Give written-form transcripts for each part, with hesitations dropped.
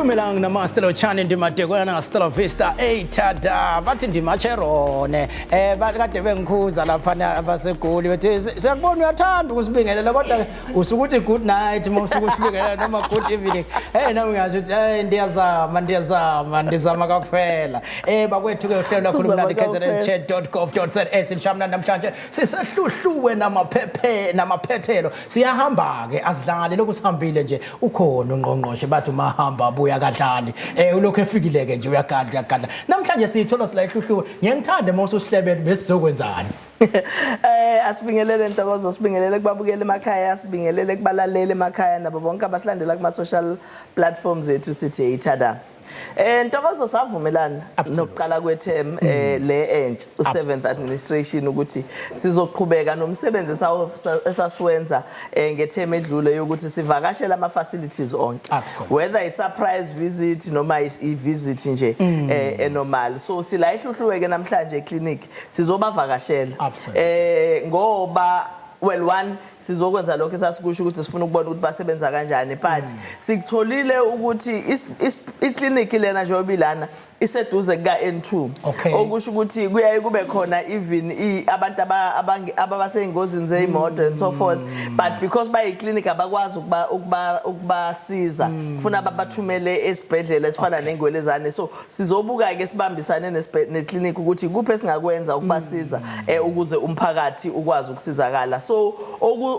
Dumelang, namaste, lotjhani, ndimadekwana, hasta la vista, ey tada, bathi ndimacherone. Kade bengikhuza lapha abaseGoli, bethi siyakubona uyathanda ukusibingelela, kodwa usukuthi good night uma usuke usibingelela noma good evening. Hey, nami ngisho ukuthi hey, ndiyazama, ndiyazama, ndizama kakuphela. Bakwethu ke, uhlelo lwakho lumnandi, kznchat.gov.za, silishamna namhlanje sisehluhluwe namaphephe namaphethelo. Siyahamba ke, asidlali lokhu, sihambile nje. Ukhona ungqongqoshe, bathi umahamba abuya kadlali. Ulokhu efikile ke nje, uyagadla, uyagadla. Namhlanje siyithola sila ehluhluwe. Ngeke ngithande uma ususihlebele besizokwenzani. Asibingelele Ntokozo, sibingelele kubabukeli emakhaya, sibingelele kubalaleli emakhaya nabo bonke abasilandela kuma social platforms ethu, sithi ithada. Ntokozo, savumelana nokuqala kwe-term le entsha, u7th administration, ukuthi sizoqhubeka nomsebenzi esasiwenza nge-term edlule yokuthi sivakashele ama facilities onke. Whether i surprise visit noma i visit nje e-normal. So sila ehluhluwe ke namhlanje e-clinic, sizobavakashela. Ngoba, well, one, sizokwenza lokho esasikusho ukuthi sifuna ukubona ukuthi basebenza kanjani, but sikutholile ukuthi iklinikhi lena njengoba ilana iseduze kuka N2, okusho ukuthi kuyaye kube khona even abantu ababaseyingozini zeyimoto and so forth, but because bayi-clinic abakwazi ukubasiza, kufuna babathumele esibhedlela esifana nengwelezane. So sizobuka ke, sibambisane neclinic ukuthi kuphi esingakwenza ukubasiza ukuze umphakathi ukwazi ukusizakala. So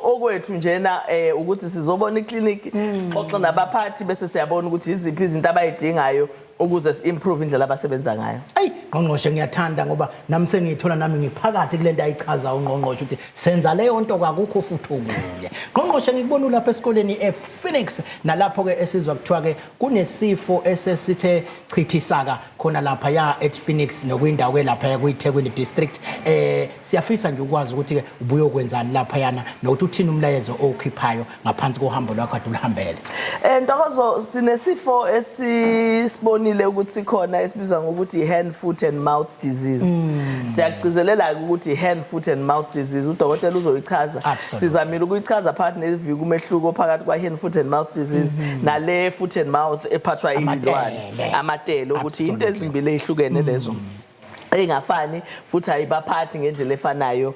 okwethu njena ukuthi sizobona iclinic, sixoxe nabaphathi, bese siyabona ukuthi iziphi izinto abayidingayo ukuze si-improve indlela abasebenza ngayo. Ayi ngqongqoshe, ngiyathanda ngoba nami sengiyithola nami ngiphakathi kule nto ayichaza ungqongqoshe ukuthi senza leyo nto, kakukho futhi okunye. Ngqongqoshe, ngikubona ulapha esikoleni ePhoenix, nalapho ke esizwa kuthiwa ke kunesifo esesithe chithisaka khona lapha ya at Phoenix, nokwindawo ke lapha kuyiThekwini district. Siyafisa nje ukwazi ukuthi ke ubuyokwenzani lapha yana, nokuthi uthini umlayezo owukhiphayo ngaphansi kohambo lwakho ade ulihambele. Ntokozo, sinesifo esisibonile ukuthi khona esibizwa ngokuthi i-hand, foot and mouth disease. Siyagcizelela ukuthi i-hand, foot and mouth disease, udokotela uzoyichaza. Sizamile ukuyichaza phakathi neviki umehluko phakathi kwa hand, foot and mouth disease nale foot and mouth ephathwa izilwane. Amatele. Amatele, ukuthi into ezimbili ezihlukene lezo engafani, futhi ayibaphathi ngendlela efanayo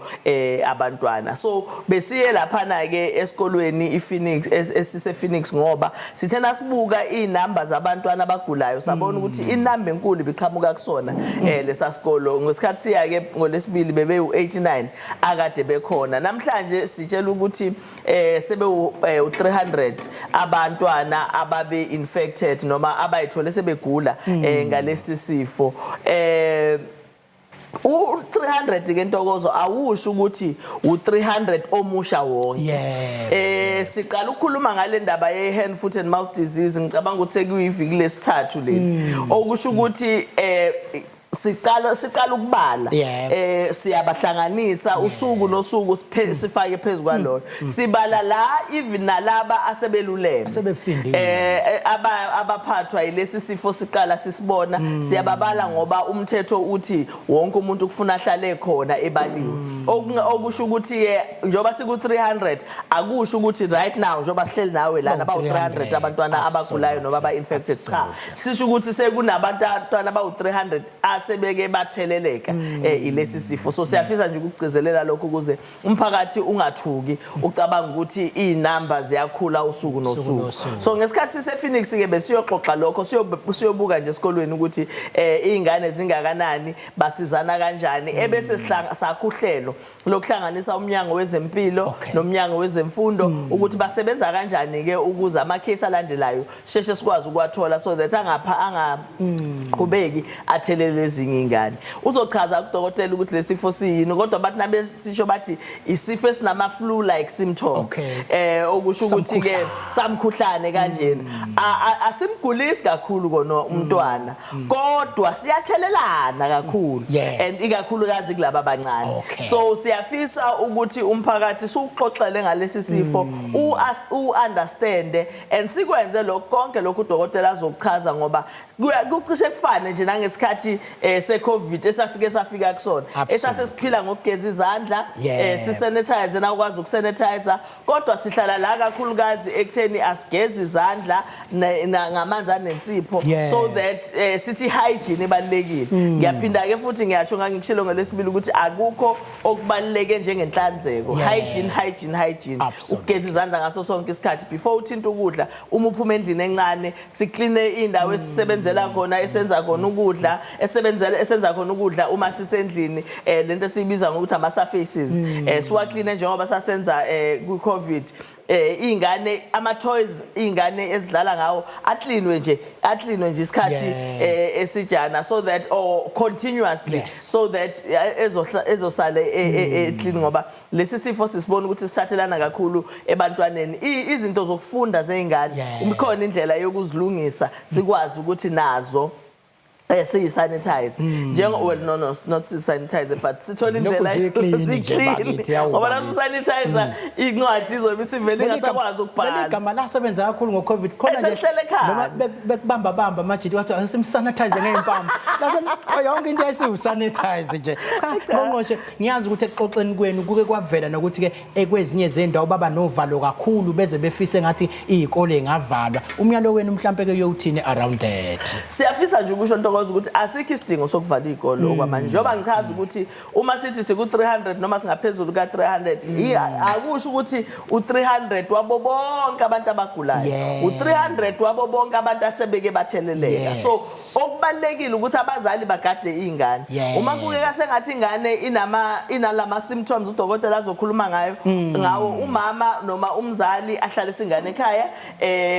abantwana. So besiye laphana ke esikolweni iPhoenix, esise Phoenix, ngoba sithe nasibuka inamba zabantwana abagulayo, sabona ukuthi inamba enkulu ibiqhamuka kusona lesa sikolo. Ngesikhathi siya ke ngolesibili bebe u89 akade bekhona. Namhlanje sitshela ukuthi sebe u300 abantwana ababe infected noma abayithole sebegula ngalesi sifo. U300 ke Ntokozo, awusho ukuthi u300 omusha wonke. Siqala ukukhuluma ngale ndaba ye hand, foot and mouth disease, ngicabanga ukuthi sekuyiviki lesithathu leli, okusho ukuthi siqala ukubala, siyabahlanganisa usuku nosuku, sifake phezulu kwaloyo, sibala la even nalaba asebeluleme, Asebesindile. Abaphathwa yilesi sifo siqala sisibona, siyababala ngoba umthetho uthi wonke umuntu kufuna ahlale khona ebaliwe. Okusho ukuthi ke njengoba siku 300, akusho ukuthi right now njengoba sihleli nawe lana bawu 300 abantwana abagulayo noma aba infected. Cha, sisho ukuthi sekunabantwana abawu 300 asebeke batheleleka ilesi sifo. So siyafisa nje ukugcizelela lokho ukuze umphakathi ungathuki ucabanga ukuthi inamba ziyakhula usuku nosuku. Nosuku. So ngesikhathi sise-Phoenix ke besiyoxoxa lokho, siyobuka nje esikolweni ukuthi izingane zingakanani, basizana kanjani, ebese sakha uhlelo lokuhlanganisa umnyango wezempilo nomnyango wezemfundo ukuthi basebenza kanjani ke ukuze ama-case alandelayo sheshe sikwazi ukuwathola, so that angapha angaqhubeki athelele ezinye ingane. Uzochaza kudokotela ukuthi lesifo siyini, kodwa bathi nabesisho bathi isifo esinama flu like symptoms, okusho ukuthi ke Samkhuhlane. Samkhuhlane kanjena. Asimgulisi kakhulu kona umntwana, kodwa siyathelelana kakhulu and ikakhulukazi kulaba abancane. So siyafisa ukuthi umphakathi siwuxoxele ngalesi sifo, u-understand and sikwenze lokho konke lokhu udokotela azokuchaza, ngoba kucishe kufane nje nangesikhathi Se-COVID esasike safika kusona, esase siphila ngokugeza izandla, sisanitize nawukwazi ukusanitize, kodwa sihlala la kakhulukazi ekutheni asigeze izandla ngamanzi anensipho, so that sithi hygiene ibalulekile. Ngiyaphinda ke futhi ngiyasho, ngangikushilo ngolwesibili ukuthi akukho okubaluleke njengenhlanzeko. Hygiene, hygiene, hygiene. Ukugeza izandla ngaso sonke isikhathi before uthinta ukudla, uma uphuma endlini encane, sikline indawo esisebenzela khona, esenza khona ukudla, esebenzela esenza khona ukudla uma sisendlini, lento esiyibiza ngokuthi ama surfaces, siwakline njengoba sasenza ku COVID. Ingane, ama toys ingane ezidlala ngawo aklinwe nje, aklinwe nje isikhathi esijana so that or continuously, so that ezosale clean, ngoba lesi sifo sisibona ukuthi sithathelana kakhulu ebantwaneni. Izinto zokufunda zey'ngane, ikhona indlela yokuzilungisa, sikwazi ukuthi nazo siyi-sanitize njengo, well, no, not siyi-sanitize, but sithole Zilokhu indlela ziyi-clean nje zi-clean. Bakithi, yawu Ngoba lapho bakithi. usanitize incwadi izobe isivele ingasakwazi Leli ukubhala. gama lasebenza kakhulu ngo-COVID khona nje. Eselihlele ekhanda. Noma bekubamba bamba amajiti, kwathiwa asimsanitize ngey'mpama. Lase yonke into yayisiwu-sanitize nje. Cha, ngqongqoshe, ngiyazi ukuthi ekuxoxeni kwenu kuke kwavela nokuthi-ke ekwezinye zendawo baba novalo kakhulu, beze befise ngathi iy'kole y'ngavalwa. Umyalo wenu mhlampe-ke uyowuthini around that? Siyafisa nje ukusho, Ntokozo, ukuthi asikho isidingo sokuvala iy'kole okwamanje, njengoba ngichaza ukuthi uma sithi siku-300 noma singaphezulu ka-300, akusho ukuthi u-300 wabo bonke abantu abagulayo, u-300 wabo bonke abantu asebeke batheleleka. So okubalulekile ukuthi abazali bagade iy'ngane. Uma kubukeka sengathi ingane inalama symptoms udokotela azokhuluma ngayo ngawo, umama noma umzali ahlalise ingane ekhaya.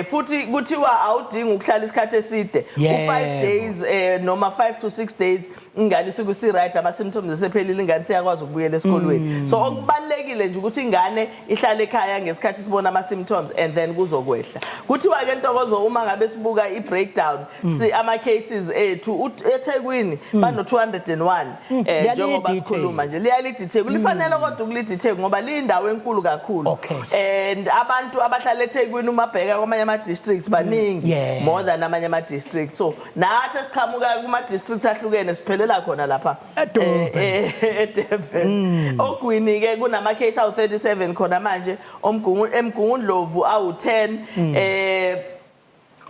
Futhi kuthiwa awudingi ukuhlala isikhathi eside, u5 days noma 5 to 6 days, ingane isuke isi-right, ama symptoms esephelile, ingane siyakwazi ukubuyela esikolweni. So okubalulekile nje ukuthi ingane ihlale ekhaya ngesikhathi sibona ama symptoms and then kuzokwehla. Kuthiwa ke, Ntokozo, uma ngabe sibuka i breakdown, si ama cases ethu eThekwini bano 201 Liyalida njengoba iTheku. sikhuluma nje, liyalida iTheku. Lifanele kodwa ukulida iTheku ngoba liyindawo enkulu kakhulu, and abantu abahlala eThekwini uma bheka kwamanye ama districts baningi, more than amanye ama districts. So nathi esiqhamuka kuma districts ahlukene siphelela khona lapha eDurban. eDurban. Ogwini ke kunama case awu 37 khona manje, omgungu eMgungundlovu awu 10,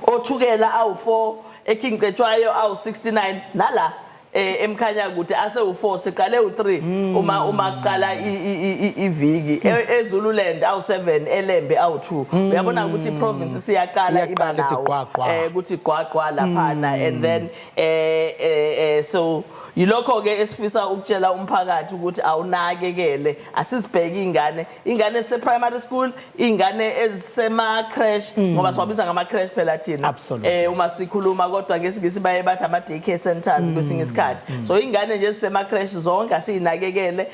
oThukela awu4, eKing Cetshwayo awu69, nala eMkhanyakude asewu4, siqale u3 uma kuqala iviki. EZululand awu7, eLembe awu2. Uyabona ukuthi iprovince siyaqala iba Iyaqala ithi nawo gqa gqa. Kuthi gqa gqa laphana, and then so yilokho ke esifisa ukutshela umphakathi ukuthi awunakekele, asizibheke ingane, ingane ese primary school, ingane ezisema creche, ngoba siwabiza ngama creche phela thina uma sikhuluma, kodwa ngesingisi baye bathi ama daycare centers kwesinye isikhathi. So ingane nje ezisema creche zonke asiyinakekele.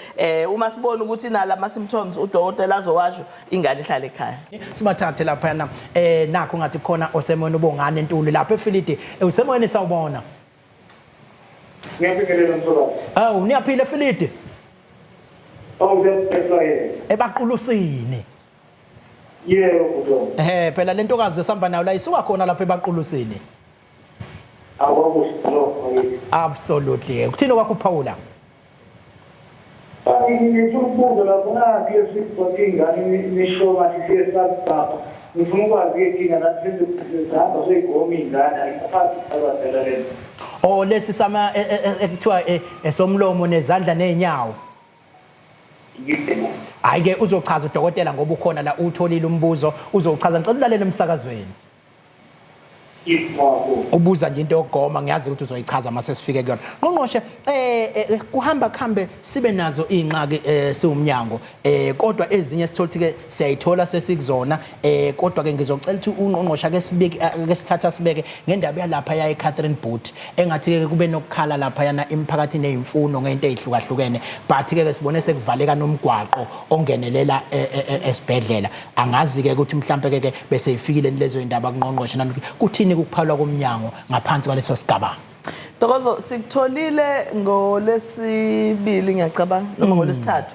Uma sibona ukuthi inala symptoms udokotela azowasho, ingane ihlale ekhaya. Sibathathe laphana, nakho ngathi khona osemoyeni, uBongane Ntuli lapha eFilidi. Usemoyeni, sawubona. Ngiyabingelela, mfowethu. Awu, niyaphila eFilidi? Oh, ngiyabingelela yena. EBaqulusini. Yebo, bhuti. Phela lentokazi esihamba nayo la isuka khona lapha eBaqulusini. Akwakusho lokho bakithi. Absolutely. Kuthini kwakho Paula? Ngifuna ukubuza lapho nakho esithi ingane nisho ngathi siye sababa. Ngifuna ukwazi ke thina nathi sihamba soyigoma ingane ayiphathi abadala lento. Oh, lesi sama ekuthiwa esomlomo nezandla nezinyawo. Yebo. Hayi ke, uzochaza udokotela ngoba ukhona la, utholile umbuzo, uzochaza. Ngicela ulalele emsakazweni. Yebo. Ubuza nje into yokugoma, ngiyazi ukuthi uzoyichaza mase sifike kuyona. Ngqongqoshe, kuhamba kuhambe sibe nazo ingxaki siwumnyango, kodwa ezinye sithola ukuthi ke siyayithola sesikuzona, kodwa ke ngizocela ukuthi ungqongqoshe ake sibeke, ake sithatha sibeke ngendaba yalapha ya eCatherine Booth, engathi ke kube nokukhala lapha yana emphakathini ezimfuno ngento ezihlukahlukene, but ke sibone sekuvaleka nomgwaqo ongenelela esibhedlela. Angazi ke ukuthi mhlambe ke bese ifikile lezo indaba kungqongqoshe nanokuthi kuthini ukuphawula komnyango ngaphansi kwaleso sigaba. Ntokozo, sikutholile ngolesibili, ngiyacabanga, noma ngolesithathu,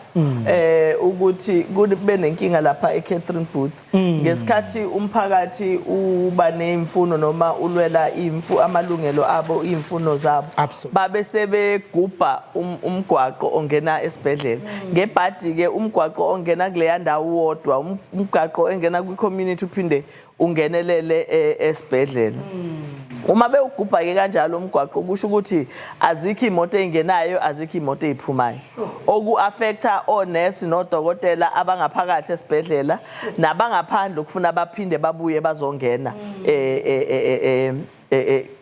ukuthi kube nenkinga lapha eCatherine Booth ngesikhathi umphakathi uba nemfuno noma ulwela imfu amalungelo abo, imfuno zabo. Babe sebegubha umgwaqo ongena esibhedlela. Ngebhadi ke umgwaqo ongena kuleya ndawo wodwa, umgwaqo engena kwi-community uphinde ungenelele esibhedlela. Uma bewugubha ke kanjalo umgwaqo, kusho ukuthi azikho imoto ey'ngenayo, azikho imoto ey'phumayo, oku-affecta onesi nodokotela abangaphakathi esibhedlela nabangaphandle ukufuna baphinde babuye bazongena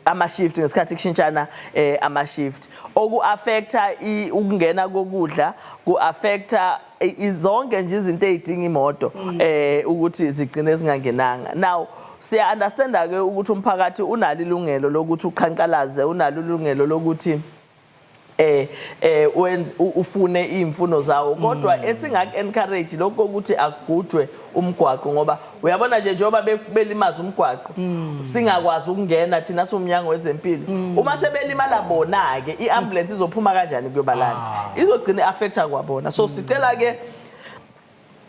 ama-shift ngesikhathi kushintshana ama-shift, oku-affecta ukungena kokudla, ku-affecta izonke nje izinto ey'dinga imoto ukuthi zigcine zingangenanga. Now siya understanda ke ukuthi umphakathi unalo ilungelo lokuthi uqhankqalaze, unalo ilungelo lokuthi wenze ufune imfuno zawo, kodwa esingaku encourage lokho ukuthi akugujwe umgwaqo, ngoba uyabona nje njengoba belimaza umgwaqo singakwazi ukungena thina somnyango wezempilo, uma sebelimala bona ke iambulance izophuma kanjani kuyobalanda? Izogcina affecta kwabona. So sicela ke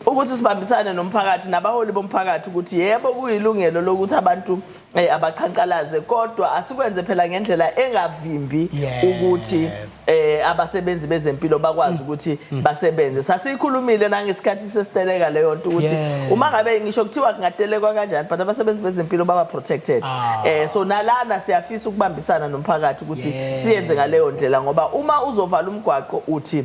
ukuthi sibambisane nomphakathi nabaholi bomphakathi ukuthi yebo, kuyilungelo lokuthi abantu abaqhankqalaze, kodwa asikwenze phela ngendlela engavimbi ukuthi abasebenzi bezempilo bakwazi ukuthi basebenze. Sasikhulumile nangesikhathi sesiteleka leyo nto ukuthi uma ngabe ngisho kuthiwa kungatelekwa kanjani, but abasebenzi bezempilo baba protected. So nalana siyafisa ukubambisana nomphakathi ukuthi siyenze ngaleyo ndlela, ngoba uma uzovala umgwaqo uthi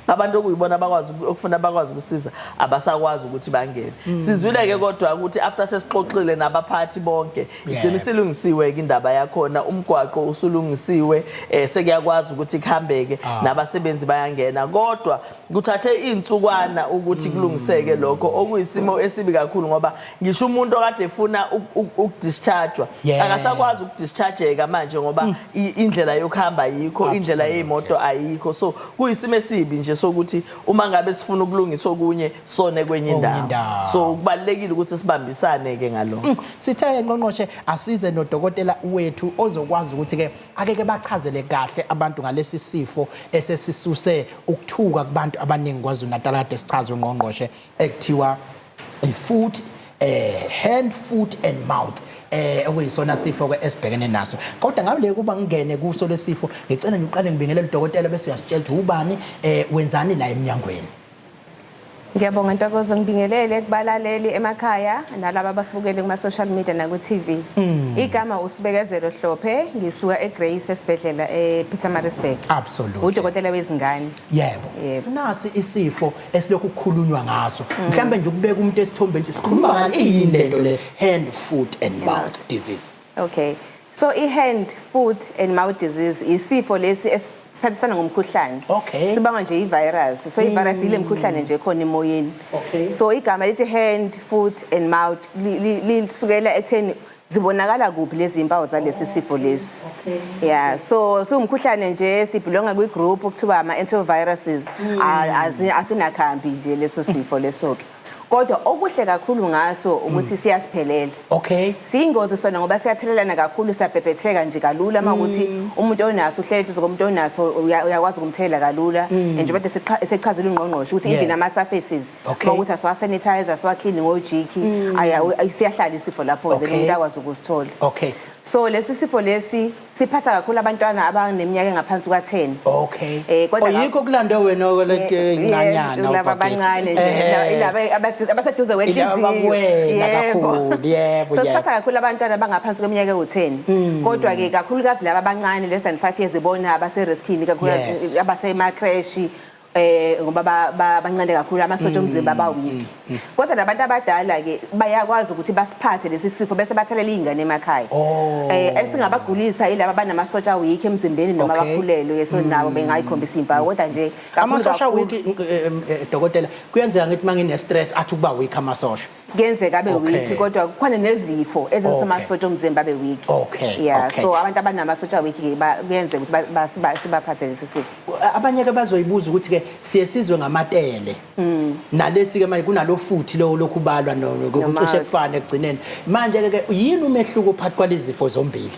abantu okuyibona abakwazi okufuna bakwazi ukusiza abasakwazi ukuthi bangene. Sizwile ke kodwa ukuthi after sesixoxile nabaphathi bonke, igcina isilungisiwe ke indaba yakhona, umgwaqo usulungisiwe, sekuyakwazi ukuthi kuhambeke, nabasebenzi bayangena, kodwa kuthathe insukwana ukuthi kulungiseke lokho, okuyisimo esibi kakhulu, ngoba ngisho umuntu okade efuna ukudischargewa akasakwazi ukudischargeka manje, ngoba indlela yokuhamba ayikho, indlela yey'moto ayikho. So kuyisimo esibi nje sokuthi uma ngabe sifuna ukulungisa okunye, sone kwenye Okunye indawo. Indawo. So kubalulekile ukuthi sibambisane-ke ngalokho. Sithe, ngqongqoshe, asize nodokotela wethu ozokwazi ukuthi ke ake ke bachazele kahle abantu ngalesi sifo esesisuse ukuthuka kubantu abaningi KwaZulu Natal, kade sichaza ungqongqoshe, ekuthiwa i-foot hand, foot and mouth, okuyisona sifo ke esibhekene naso. Kodwa ngabe kuba ngingene kuso lesifo, ngicela nje uqale ngibingelele udokotela, bese uyasitshela ukuthi ubani, wenzani la eminyangweni. Ngiyabonga, Ntokozo. Ngibingelele kubalaleli emakhaya nalaba abasibukele kuma social media naku TV. Igama uSibekezelo Hlophe, ngisuka eGrace esibhedlela ePietermaritzburg. Udokotela wezingane. Yebo. Nasi isifo esilokhu kukhulunywa ngaso. Mhlambe nje ukubeka umuntu esithombeni ukuthi sikhuluma ngani, iyini lento le hand, foot and mouth disease? Okay. So i-hand, foot and mouth disease isifo lesi esiphathisana ngomkhuhlane. Sibangwa nje i-virus. So i-virus ile mkhuhlane nje khona emoyeni. So igama lithi hand, foot and mouth lisukela ekutheni zibonakala kuphi lezi impawu zalesi sifo lesi. Yeah, so siwumkhuhlane nje, sibelonga kwi-group okuthiwa ama-enteroviruses. Asinakhambi nje leso sifo leso ke. Kodwa okuhle kakhulu ngaso ukuthi siyasiphelela. Siyingozi sona ngoba siyathelelana kakhulu, siyabhebhetheka nje kalula uma ukuthi umuntu onaso uhleli eduze komuntu onaso, uyakwazi ukumthelela kalula. And njengoba sechazile ungqongqoshe ukuthi even ama-surfaces uma ukuthi asiwa-sanitize, asiwa-clean ngojiki, siyahlala isifo lapho, then umuntu akwazi ukusithola. So lesi sifo lesi siphatha kakhulu abantwana abaneminyaka engaphansi kwa-10. Kodwa Oyikho kulande wena lento incanyana. Laba abancane nje, ilaba abaseduze Ilaba kwenhliziyo. Abakuwena kakhulu, yebo. So siphatha kakhulu abantwana abangaphansi kweminyaka ewu-10. Kodwa ke kakhulukazi laba abancane, less than 5 years, ibona abase-riskini kakhulu, abasema-creche, ngoba bancane kakhulu, amasosha omzimba aba-weak. Kodwa nabantu abadala ke bayakwazi ukuthi basiphathe lesi sifo bese bathelela iy'ngane emakhaya. Esingabagulisa yilaba abanamasotsha weak emzimbeni noma abakhulelwe, so nabo bengayikhombisa iy'mpawu, kodwa nje kakhulu Amasosha kakhulu- weak, dokotela, kuyenzeka ngithi mangine stress athi ukuba weak amasosha? Kuyenzeka abe weak, kodwa kukhona nezifo ezenza amasotsha omzimba abe weak. Yeah, so abantu abanamasotsha weak ke kuyenzeka ukuthi sibaphathe lesi sifo. Abanye ke bazoyibuza ukuthi ke siye sizwe ngamatele nalesi ke manje kunalo futhi lo lokhu balwa no kucishe kufane ekugcineni. Manje ke yini umehluko phakathi kwalezi zifo zombili?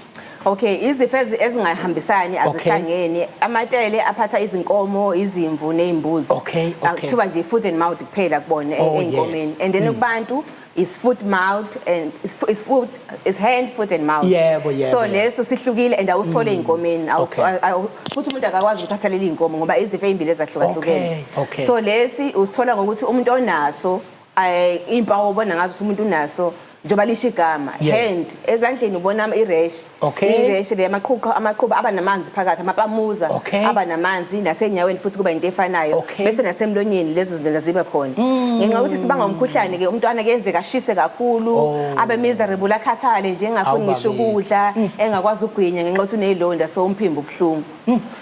Okay, izifo ezingahambisani azihlangene. Amatele aphatha izinkomo, izimvu nezimbuzi. Kuthiwa nje foot and mouth kuphela kubona ey'nkomeni. And then kubantu is foot mouth and is foot is hand, foot and mouth. Yebo, yebo, So leso sihlukile and awusithole ey'nkomeni. Futhi umuntu akakwazi ukuthi athalele iy'nkomo ngoba izifo ey'mbili ezahlukahlukene. So lesi usithola ngokuthi umuntu onaso, iy'mpawu obona ngazo ukuthi umuntu unaso, njengoba lisho igama, hand, ezandleni ubona i-rash. I-rash le, amaqhuqho, amaqhuba aba namanzi phakathi, amapamuza aba namanzi, nasenyaweni futhi kuba into efanayo. Bese nasemlonyeni lezo zinto zibe khona. Ngenxa yokuthi sibanga umkhuhlane ke, umntwana kuyenzeka ashise kakhulu, abe miserable, akhathale nje, engafuni ngisho ukudla, engakwazi ukugwinya ngenxa yokuthi unezilonda, so umphimbo ubuhlungu.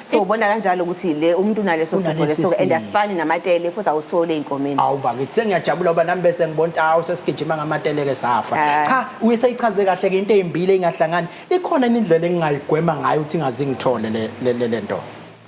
So ubona kanjalo ukuthi le umuntu unaleso sifo Unalesi leso and sifo. asifani namatele, futhi awusitholi ey'nkomeni. Awu bakithi, sengiyajabula ngoba nami bese ngibona ukuthi awu, sesigijima ngamateleke safa. Hhayi. Cha, uyeseyichaze kahle ke into ezimbili engahlangani. Ikhona indlela engingayigwema ngayo ukuthi ingaze ngithole le nto?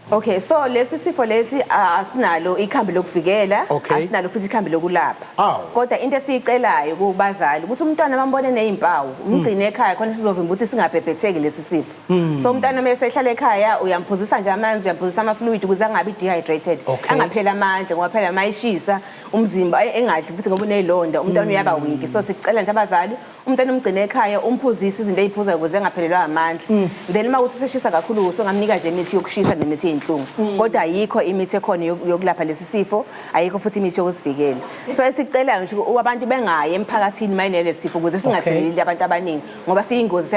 Okay, so lesi sifo lesi asinalo ikhambi lokuvikela, asinalo futhi ikhambi lokulapha. Kodwa into esiyicelayo kubazali ukuthi umntwana bambone nezimpawu, umgcine ekhaya khona sizovimba ukuthi singabhebhetheki lesi sifo. So umntwana mase ehlala ekhaya, uyamphuzisa nje amanzi, uyamphuzisa ama fluid ukuze angabi dehydrated, angapheli amandla, ngoba phela mayishisa umzimba, engadli futhi ngoba unezilonda, umntwana uyaba weak. So sicela nje abazali, umntwana umgcine ekhaya, umphuzise izinto eziphuzayo ukuze engaphelelwa amandla. Then uma kuthi useshisa kakhulu, usongamnika nje imithi yokushisa nemithi yey'nhlungu. Kodwa ayikho imithi ekhona yokulapha lesi sifo, ayikho futhi imithi yokusivikela. So esicelayo nje abantu bengayi emphakathini mayinele sifo ukuze singatheleli abantu abaningi, ngoba siyingozi,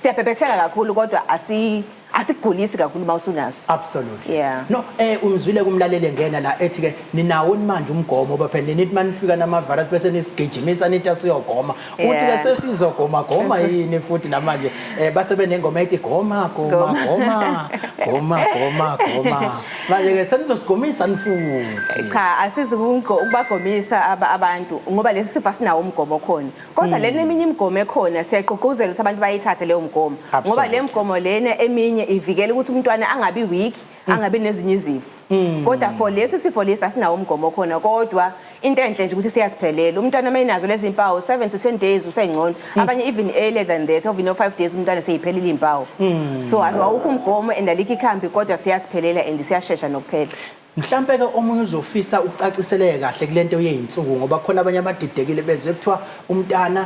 siyabhebhetheka kakhulu, kodwa asikugulisi kakhulu uma usunaso. Absolutely. No, umzwile kumlaleli ngena la ethi ke ninawo manje umgomo, ngoba phela nithi manifika nama virus bese nisigijimisa nithi asiyogoma. Uthi ke sesizogoma goma yini futhi namanje, base benengoma ethi goma goma goma goma goma goma. Manje ke senizosigomisa nifuthi. Cha, asizi ukubagomisa abantu ngoba lesi sifo asinawo umgomo khona. Kodwa lena eminye imigomo ekhona siyagqugquzela ukuthi abantu bayithathe leyo mgomo. Ngoba le mgomo lena eminye ivikela ukuthi umntwana angabi weak, angabi nezinye izifo. Kodwa for lesi sifo lesi asinawo umgomo khona, kodwa into enhle nje ukuthi siyasiphelela. Umntwana uma enazo lezi mpawu 7 to 10 days usengcono. Abanye even earlier than that, over no 5 days umntwana seyiphelile impawu. So awukho umgomo and alikho ikhambi, kodwa siyasiphelela and siyashesha nokuphela. Mhlambe ke omunye uzofisa ukucaciseleka kahle kulento yeyinsuku, ngoba khona abanye abadidekile bezwe kuthiwa umntana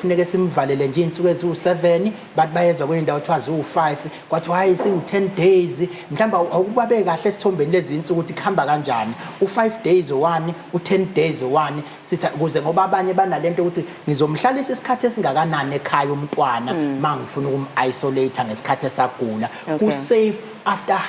funeke simvalele nje insuku eziwu7, bathi bayezwa kwendawo kuthiwa ziwu5, kwathiwa hayi siwu10 days. Mhlawumbe awukubabe kahle esithombeni lezi insuku ukuthi kuhamba kanjani, u5 days 1, u10 days 1, sithi ukuze, ngoba abanye banalento ukuthi ngizomhlalisa isikhathi esingakanani ekhaya umntwana mangifuna ukum-isolate ngesikhathi esagula, ku safe after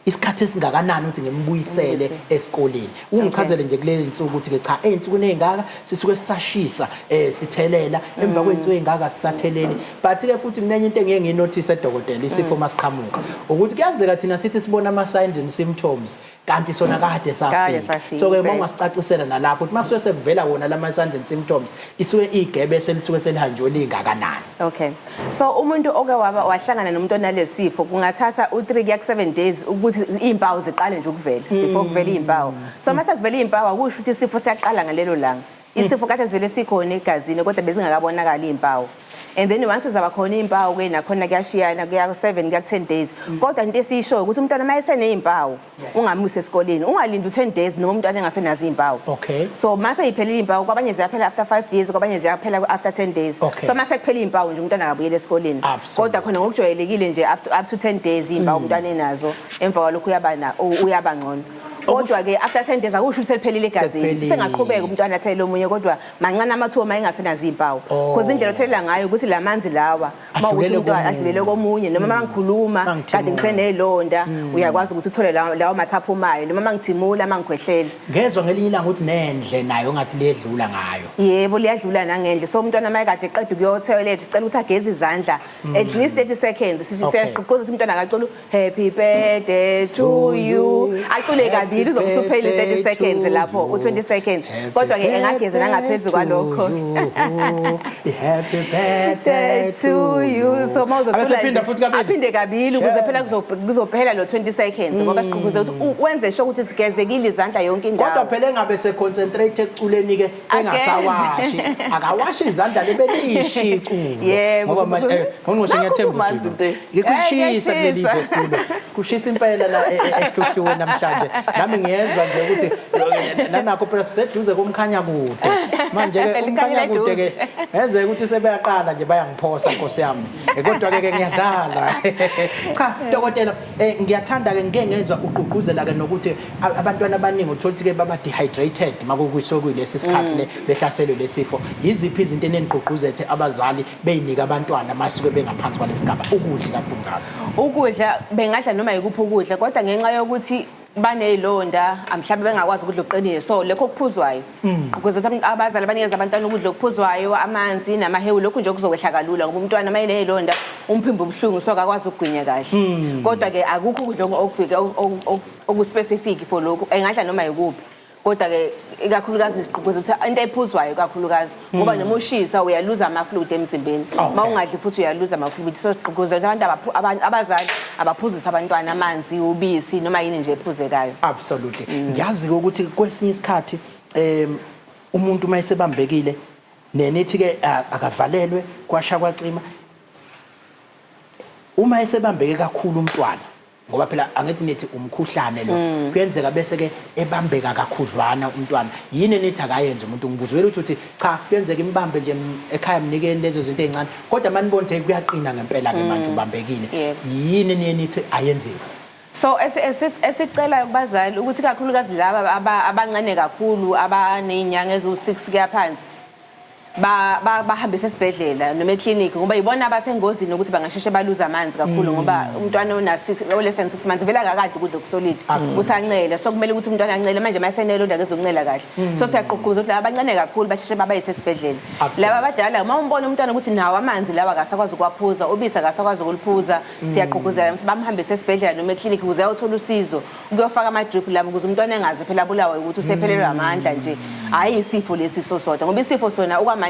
isikhathi esingakanani ukuthi ngimbuyisele esikoleni. Ungichazele nje kulezi insuku ukuthi ke cha, ey'nsukwini ey'ngaka sisuke sisashisa, sithelela, emva kwey'nsuku ey'ngaka sisatheleli. But ke futhi mina enye into engiye ngiyinothise, dokotela, isifo masiqhamuka, ukuthi kuyenzeka thina sithi sibona ama-signs and symptoms kanti sona kade Kade safika. safika, So ke impela. ungasicacisela nalapho ukuthi makusuke sekuvela wona lama signs and symptoms, isuke igebe selisuke selihanjwe lingakanani? Okay. So umuntu oke waba wahlangana nomuntu onalesifo, kungathatha u3 kuya ku7 days ukuthi izimpawu ziqale nje ukuvela, before kuvela izimpawu. So mase kuvela izimpawu akusho ukuthi isifo siyaqala ngalelo langa. Isifo kade sivele sikhona egazini kodwa bezingakabonakali izimpawu. And then once zaba khona izimpawu ke, nakhona kuyashiyana, kuya ku7 kuya ku10 days. Kodwa into esiyishoyo ukuthi umntwana mayesenezimpawu ungamusi esikoleni, ungalindi u10 days noma umntwana engasenazo izimpawu. So mase iphelile izimpawu, kwabanye ziyaphela after 5 days, kwabanye ziyaphela after 10 days. So mase kuphela izimpawu nje, umntwana akabuyele esikoleni. Kodwa khona ngokujwayelekile nje up to 10 days izimpawu umntwana enazo, emva kwalokho uyaba ngcono. Kodwa ke after 10 days akusho ukuthi seliphelile egazini. Sekuphelile. Sengaqhubeka umntwana athele omunye, kodwa mancane amathuba uma engasenazo izimpawu. Because indlela othelela ngayo ukuthi lamanzi lawa uma ukuthi Adlulele umntwana komunye. adlulele komunye, noma mangikhuluma Mangithimula. kade ngisenelonda, uyakwazi ukuthi uthole lawo mathaphu umayo, noma mangithimula, mangikhwehlela. Ngezwa ngelinye ilanga ukuthi nendle nayo ngathi liyedlula ngayo. Yebo, liyadlula nangendle. So umntwana uma ekade eqeda ukuya toilet, sicela ukuthi ageze izandla at least 30 seconds. Sithi siyagqugquza ukuthi umntwana akacula happy birthday to you, acule kabili. Kabili uzobe usuphelile 30 seconds lapho, u-20 seconds. Kodwa-ke engageza nangaphezu kwalokho. Happy birthday to you. So uma uzocula Abesephinda nje, futhi kabili. Aphinde kabili ukuze phela kuzophela lo 20 seconds, ngoba siqhubuze ukuthi wenze sure ukuthi sigezekile izandla yonke indawo. Kodwa phela engabe se-concentrate ekuculeni-ke, engasawashi, akawashi izandla lebelishi iculo. Yebo. Ngoba manje ngongqoshe Nakho ngiyathemba usumanzi ukuthi nte. kuyashisa Eh, kuleli kuyashisa. zwe sikulo, kushisa impela la ehluhliwe namhlanje. Nami ngiyezwa nje ukuthi nanakho phela siseduze komkhanya kude manje-ke. Likhanyela Umkhanya kude-ke eduze. ngenzeka ukuthi sebeyaqala nje bayangiphosa, nkosi yami. Kodwa-ke ke ngiyadlala. Cha dokotela, ngiyathanda-ke ngike ngezwa ugqugquzela-ke nokuthi abantwana abaningi uthola ukuthi-ke baba dehydrated makukuyiswe kuyilesi sikhathi le behlaselwe lesifo. Yiziphi izinto enenigqugquzethe abazali beyinike abantwana masuke bengaphansi kwalesigaba, ukudla ikakhulukazi? Ukudla bengadla noma yikuphi ukudla, kodwa ngenxa yokuthi baney'londa, mhlawumbe bengakwazi ukudla okuqinile, so lokho okuphuzwayo, ukuze ukuthi abazali banikeze abantwana ukudla okuphuzwayo, amanzi namahewu. Lokhu nje kuzokwehla kalula, ngoba umntwana uma eney'londa umphimbo ubuhlungu, so akakwazi ukugwinya kahle. Kodwa-ke akukho ukudla oku-specific for lokhu, engadla noma yikuphi. Kodwa-ke ikakhulukazi sigqugquza ukuthi into ephuzwayo kakhulukazi, ngoba noma ushisa uyaluza ama-fluid emzimbeni. Uma ungadli futhi uyaluza ama-fluid, so sigqugquzela ukuthi abazali abaphuzise abantwana amanzi, ubisi, noma yini nje ephuzekayo. Absolutely. Ngiyazi-ke ukuthi kwesinye isikhathi umuntu uma esebambekile nenithi-ke akavalelwe kwasha kwacima uma esebambeke kakhulu umntwana, ngoba phela angithi nithi umkhuhlane lo, kuyenzeka bese-ke ebambeka kakhudlwana umntwana. Yini enithi akayenze umuntu? Ngibuzwela ukuthi uthi cha, kuyenzeka imbambe nje ekhaya, mnikeni lezo zinto ey'ncane, kodwa uma nibona ukuthi kuyaqina ngempela-ke manje ubambekile, yini eniye nithi ayenziwe? So esicelayo kubazali ukuthi kakhulukazi laba abancane kakhulu, abaney'nyanga eziwu-6 kuya phansi, bahambise esibhedlela noma eklinikhi, ngoba yibona abasengozini ukuthi bangasheshe baluze amanzi kakhulu, ngoba umntwana o-less than 6 months vele akakadli ukudla oku-solid, usancela. So kumele ukuthi umntwana ancele manje, uma esenelonda akezokuncela kahle. So siyagqugquza ukuthi laba abancane kakhulu basheshe babayise esibhedlela. Laba abadala, uma umbona umntwana ukuthi nawo amanzi lawa akasakwazi ukuwaphuza, ubisi akasakwazi ukuliphuza, siyagqugquzela ukuthi bamhambise esibhedlela noma eklinikhi ukuze ayothola usizo, ukuyofaka ama-drip labo, ukuze umntwana engaze phela abulawe ukuthi usephelelwe amandla nje, hhayi isifo lesi sosodwa, ngoba isifo sona okwamanje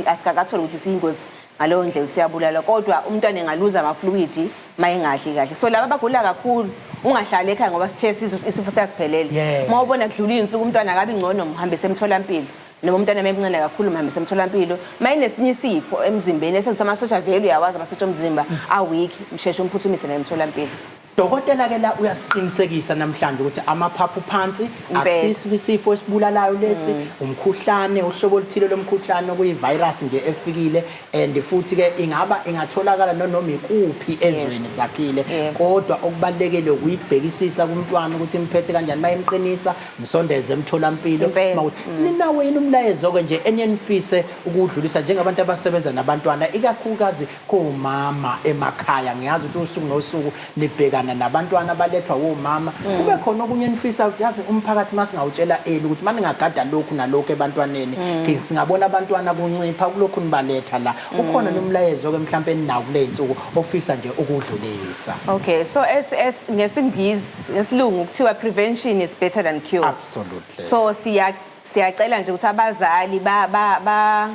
asikakatholi ukuthi siyingozi ngaleyo ndlela siyabulala, kodwa umntwana engaluza ama-fluid uma engadli kahle. So laba abagula kakhulu, ungahlali ekhaya, ngoba sithe isifo siyasiphelela. Uma ubona kudlula iy'nsuku umntwana akabi ngcono, mhambise emtholampilo, noma umntwana memncane kakhulu, mhambise emtholampilo. Uma enesinye isifo emzimbeni esenza amasosha, vele uyawazi amasosha omzimba a-weak, msheshe umphuthumise naye emtholampilo. Dokotela ke la uyasiqinisekisa namhlanje ukuthi amaphaphu phansi. Impela. Akusiso isifo esibulalayo lesi, umkhuhlane, uhlobo oluthile lomkhuhlane okuyi-virus nje efikile, and futhi ke ingaba ingatholakala nonoma ikuphi ezweni sakhile. Kodwa okubalulekile ukuyibhekisisa kumntwana ukuthi imphethe kanjani, mayimqinisa msondeze emtholampilo. Mawukuthi ninawo yini umlayezo ke nje eniyenifise ukuwudlulisa njengabantu abasebenza nabantwana, ikakhulukazi komama emakhaya? Ngiyazi ukuthi usuku nosuku nibhekana nabantwana abalethwa womama. Kube khona okunye enifisa ukuthi yazi umphakathi masingawutshela eli ukuthi maningagada lokhu nalokhu ebantwaneni, singabona abantwana kuncipha kulokhu nibaletha la? Ukhona nomlayezo ke mhlawumbe eninawo kule insuku ofisa nje ukudlulisa? Okay, so es ngesilungu kuthiwa prevention is better than cure. So siyacela nje ukuthi abazali ba ba ba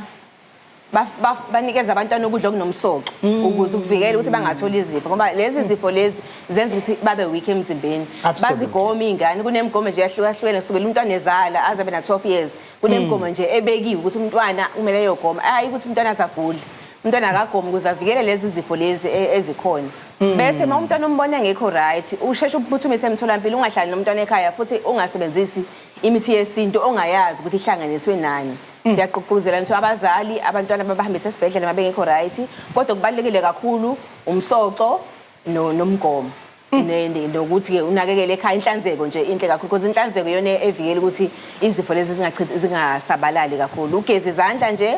ba- ba- banikeze abantwana ukudla okunomsoco ukuze ukuvikela ukuthi bangatholi izifo, ngoba lezi zifo lezi zenza ukuthi babe weak emzimbeni. Bazigome iy'ngane, kunemigomo nje yahlukahlukene kusukela umntwana ezala aze abe na-12 years. Kunemigomo nje ebekiwe ukuthi umntwana kumele eyogoma, ayi ukuthi umntwana azagule. Umntwana akagomi ukuze avikele lezi zifo lezi ezikhona. Bese uma umntwana umbona engekho right, usheshe uphuthumise emtholampilo, ungahlali nomntwana ekhaya, futhi ungasebenzisi imithi yesintu ongayazi ukuthi ihlanganiswe nani. Siyagqugquzela nje abazali, abantwana babahambise esibhedlela uma bengekho right, kodwa kubalulekile kakhulu umsoco nomgomo, nokuthi-ke unakekele ekhaya, inhlanzeko nje inhle kakhulu, because inhlanzeko iyona evikela ukuthi izifo lezi zingachithi, zingasabalali kakhulu. Ugeze izandla nje,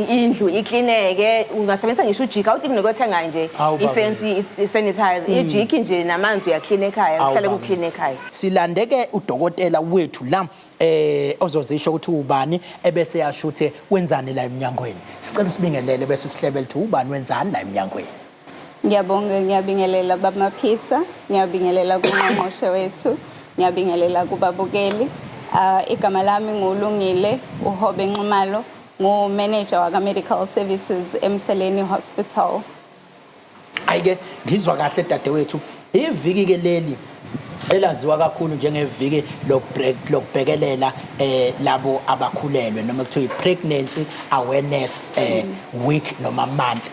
indlu iklineke, ungasebenzisa ngisho uJik, awudingi nokuyothenga nje i-fancy sanitizer, iJik nje namanzi, uyaklina ekhaya, kuhlale kuklina ekhaya. Silande-ke udokotela wethu la ozozisho ukuthi ubani, ebese yasho ukuthi wenzani la eminyangweni. Sicela usibingelele bese usihlebele ukuthi ubani, wenzani la eminyangweni. Ngiyabonga, ngiyabingelela bamaphisa, ngiyabingelela kungqongqoshe wethu. Ngiyabingelela kubabukeli. Igama lami nguLungile uHobe Nxumalo, ngu-manager waka Medical Services eMseleni Hospital. Ayike ngizwa kahle dadewethu. Iviki ke leli elaziwa kakhulu njengeviki lokubhekelela labo abakhulelwe, noma kuthiwa i-pregnancy awareness week noma month.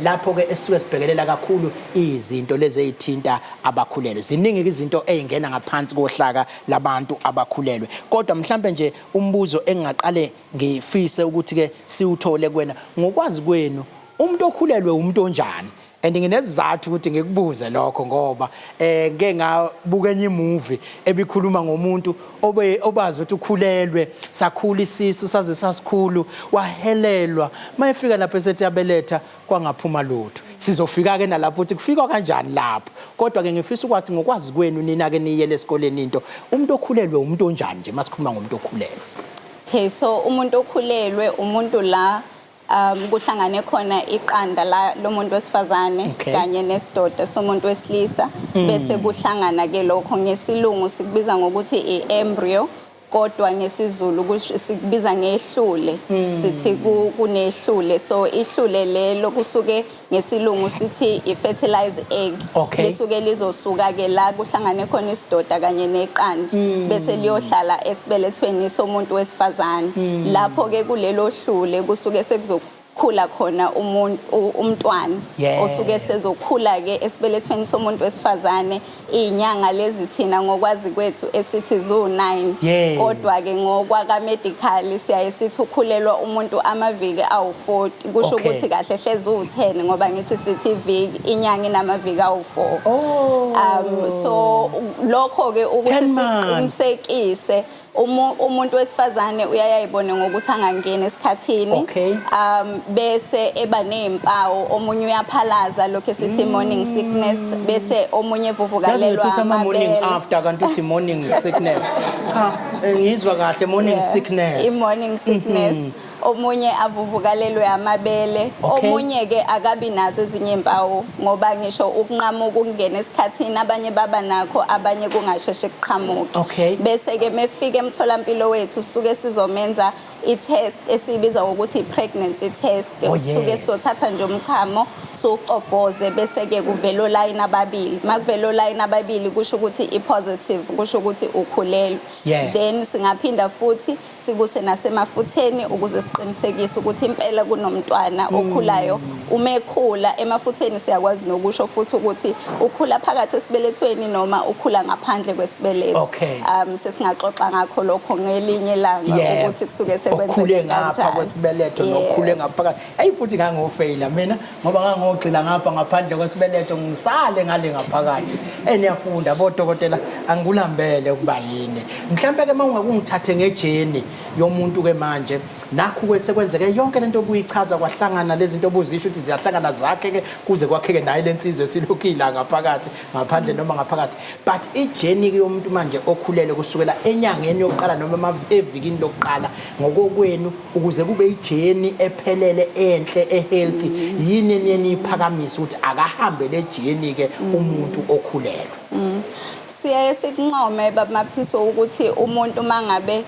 Lapho ke esisuke sibhekelela kakhulu izinto lezi ezithinta abakhulelwe. Ziningi izinto ezingena ngaphansi kohlaka labantu abakhulelwe, kodwa mhlambe nje umbuzo engingaqale ngifise ukuthi ke siwuthole kuwena, ngokwazi kwenu umuntu okhulelwe umuntu onjani? And nginesizathu ukuthi ngikubuze lokho ngoba ngeke ngabuka enye imovie ebikhuluma ngomuntu obe obazi ukuthi ukhulelwe, sakhula isisu saze sasikhulu, wahelelwa, mayefika lapho esethi yabeletha kwangaphuma lutho. Sizofika ke nalapho ukuthi kufikwa kanjani lapho, kodwa ke ngifisa ukwathi ngokwazi kwenu nina ke niyele esikoleni into, umuntu okhulelwe umuntu onjani nje masikhuluma ngomuntu okhulelwe? Okay, so umuntu okhulelwe umuntu la kuhlangane khona iqanda la lomuntu wesifazane kanye nesidoda somuntu wesilisa, bese kuhlangana ke lokho. Ngesilungu sikubiza ngokuthi i-embryo, kodwa ngesiZulu sikubiza ngehlule, sithi kunehlule. So ihlule lelo kusuke ngesilungu sithi i-fertilized egg. Lisuke lizosuka ke la kuhlangane khona isidoda kanye neqanda, bese liyohlala esibelethweni somuntu wesifazane. Lapho ke kulelo hlule kusuke sekuzokhula khona umuntu, umntwana osuke sezokhula ke esibelethweni somuntu wesifazane izinyanga lezi thina ngokwazi kwethu esithi zu-9, kodwa ke ngokwaka medical siyaye sithi ukhulelwa umuntu amaviki awu-40, kusho ukuthi kahle hlezi u-10, ngoba ngithi sithi iviki, inyanga inamaviki awu-4. So lokho ke ukuthi 10 months. Siqinisekise umuntu wesifazane uyayayibone ngokuthi angangeni esikhathini, bese eba nezimpawu. Omunye uyaphalaza, lokho esithi morning sickness, bese omunye evuvukalelwa Yazi ama-morning amabele. after, kanti uthi morning sickness. Cha, ngizwa kahle, morning sickness. I-morning sickness. Omunye avuvukalelwe amabele. Omunye ke akabi nazo ezinye impawu, ngoba ngisho ukunqamuka ukungena esikhathini abanye baba nakho, abanye kungasheshe kuqhamuke. Bese ke mefika emtholampilo wethu suke sizomenza i-test esiyibiza ngokuthi i-pregnancy test. Suke sothatha nje umchamo siwucobhoze, bese ke kuvela olayini ababili. Makuvela olayini ababili kusho ukuthi i-positive, kusho ukuthi ukhulelwe. Then singaphinda futhi sikuse nasemafutheni ukuze siqinisekise ukuthi impela kunomntwana okhulayo. Uma ekhula emafutheni siyakwazi nokusho futhi ukuthi ukhula phakathi esibelethweni noma ukhula ngaphandle kwesibeletho. Sesingaxoxa ngakho lokho ngelinye ilanga ukuthi kusuke Okhule sekwenzeke ngapha kanjani. kwesibeletho nokhule ngaphakathi. Eyi, futhi ngangofeyila mina ngoba ngangogxila ngapha ngaphandle kwesibeletho, ngisale ngale ngaphakathi. Eniyafunda bodokotela, angikulambele ukuba yini. Mhlambe ke mawungakungithathe nge-journey yomuntu ke manje, nakhu ke sekwenzeke yonke lento obuyichaza, kwahlangana lezi zinto obuzisho ukuthi ziyahlangana zakhe ke kuze kwakheke naye lensizwe esilokhu ila ngaphakathi, ngaphandle noma ngaphakathi. But i-journey ke yomuntu manje okhulele kusukela enyangeni yokuqala noma evikini lokuqala ngokokwenu ukuze kube i-journey ephelele, enhle, e-healthy, yini eniye niyiphakamise ukuthi akahambe le journey ke umuntu okhulelwe? Siyaye sikuncome, babMaphiso, ukuthi umuntu mangabe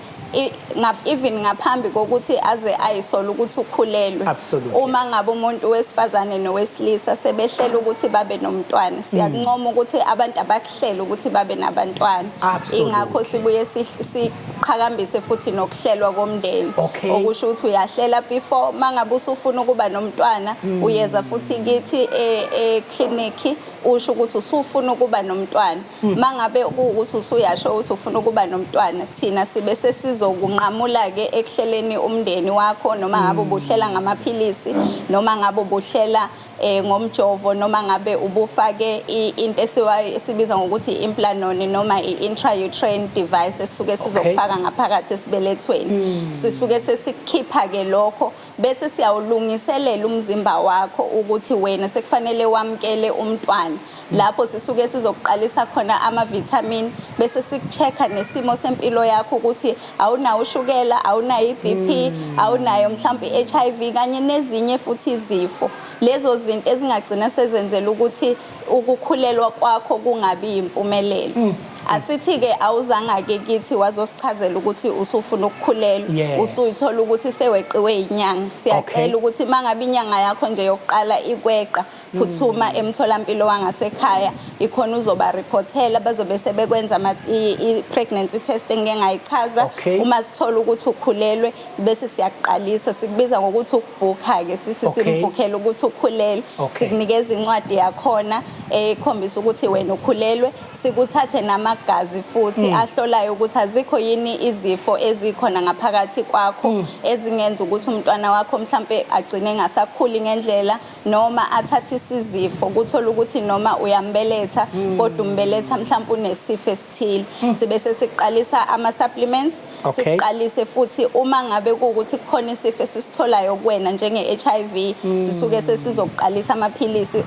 even ngaphambi kokuthi aze ayisole ukuthi ukhulelwe, uma ngabe umuntu wesifazane nowesilisa sebehlela ukuthi babe nomntwana, siyakuncoma ukuthi abantu abakuhlela ukuthi babe nabantwana. Ingakho sibuye siqhakambise futhi nokuhlelwa komndeni, okusho ukuthi uyahlela before mangabe usufuna ukuba nomntwana, uyeza futhi kithi e-clinic usho ukuthi usufuna ukuba nomntwana. Mangabe kuwukuthi usuyasho ukuthi ufuna ukuba nomntwana, thina sibe sesizokunqamula ke ekuhleleni umndeni wakho, noma ngabe ubuhlela ngamaphilisi, noma ngabe ubuhlela ngomjovo, noma ngabe ubufake into esibiza ngokuthi i-implanon noma i-intrauterine device esisuke sizokufaka ngaphakathi esibelethweni. Sisuke sesikhipha ke lokho, bese siyawulungiselela umzimba wakho ukuthi wena sekufanele wamkele umntwana. Lapho sisuke sizokuqalisa khona ama-vitamin, bese sikucheck-a nesimo sempilo yakho ukuthi awunawo ushukela, awunayo i-BP, awunayo mhlawumbe i-HIV kanye nezinye futhi izifo, lezo zinto ezingagcina sezenzela ukuthi ukukhulelwa kwakho kungabi yimpumelelo. Asithi ke awuzanga ke kithi wazosichazela ukuthi usufuna ukukhulelwa, usuyithola ukuthi seweqiwe inyanga. Siyacela ukuthi mangabe inyanga yakho nje yokuqala ikweqa, phuthuma emtholampilo wangasekhaya, ikhona uzoba reportela, bazobe sebekwenza i-pregnancy test engike ngayichaza. Uma sithola ukuthi ukhulelwe, bese siyakuqalisa, sikubiza ngokuthi ukubhukha ke, sithi simbhukhele ukuthi ukhulelwe. Sikunikeza incwadi yakhona ekhombisa ukuthi wena ukhulelwe, sikuthathe namagazi futhi ahlolayo ukuthi azikho yini izifo ezikhona ngaphakathi kwakho ezingenza ukuthi umntwana wakho mhlambe agcine engasakhuli ngendlela, noma athathe isizifo, kuthola ukuthi noma uyambeletha kodwa umbeletha mhlawumbe unesifo esithile. Sibe sesiqalisa ama supplements, siqalise futhi uma ngabe kuwukuthi kukhona isifo esisitholayo kuwena njenge HIV, sisuke sesizoqalisa amaphilisi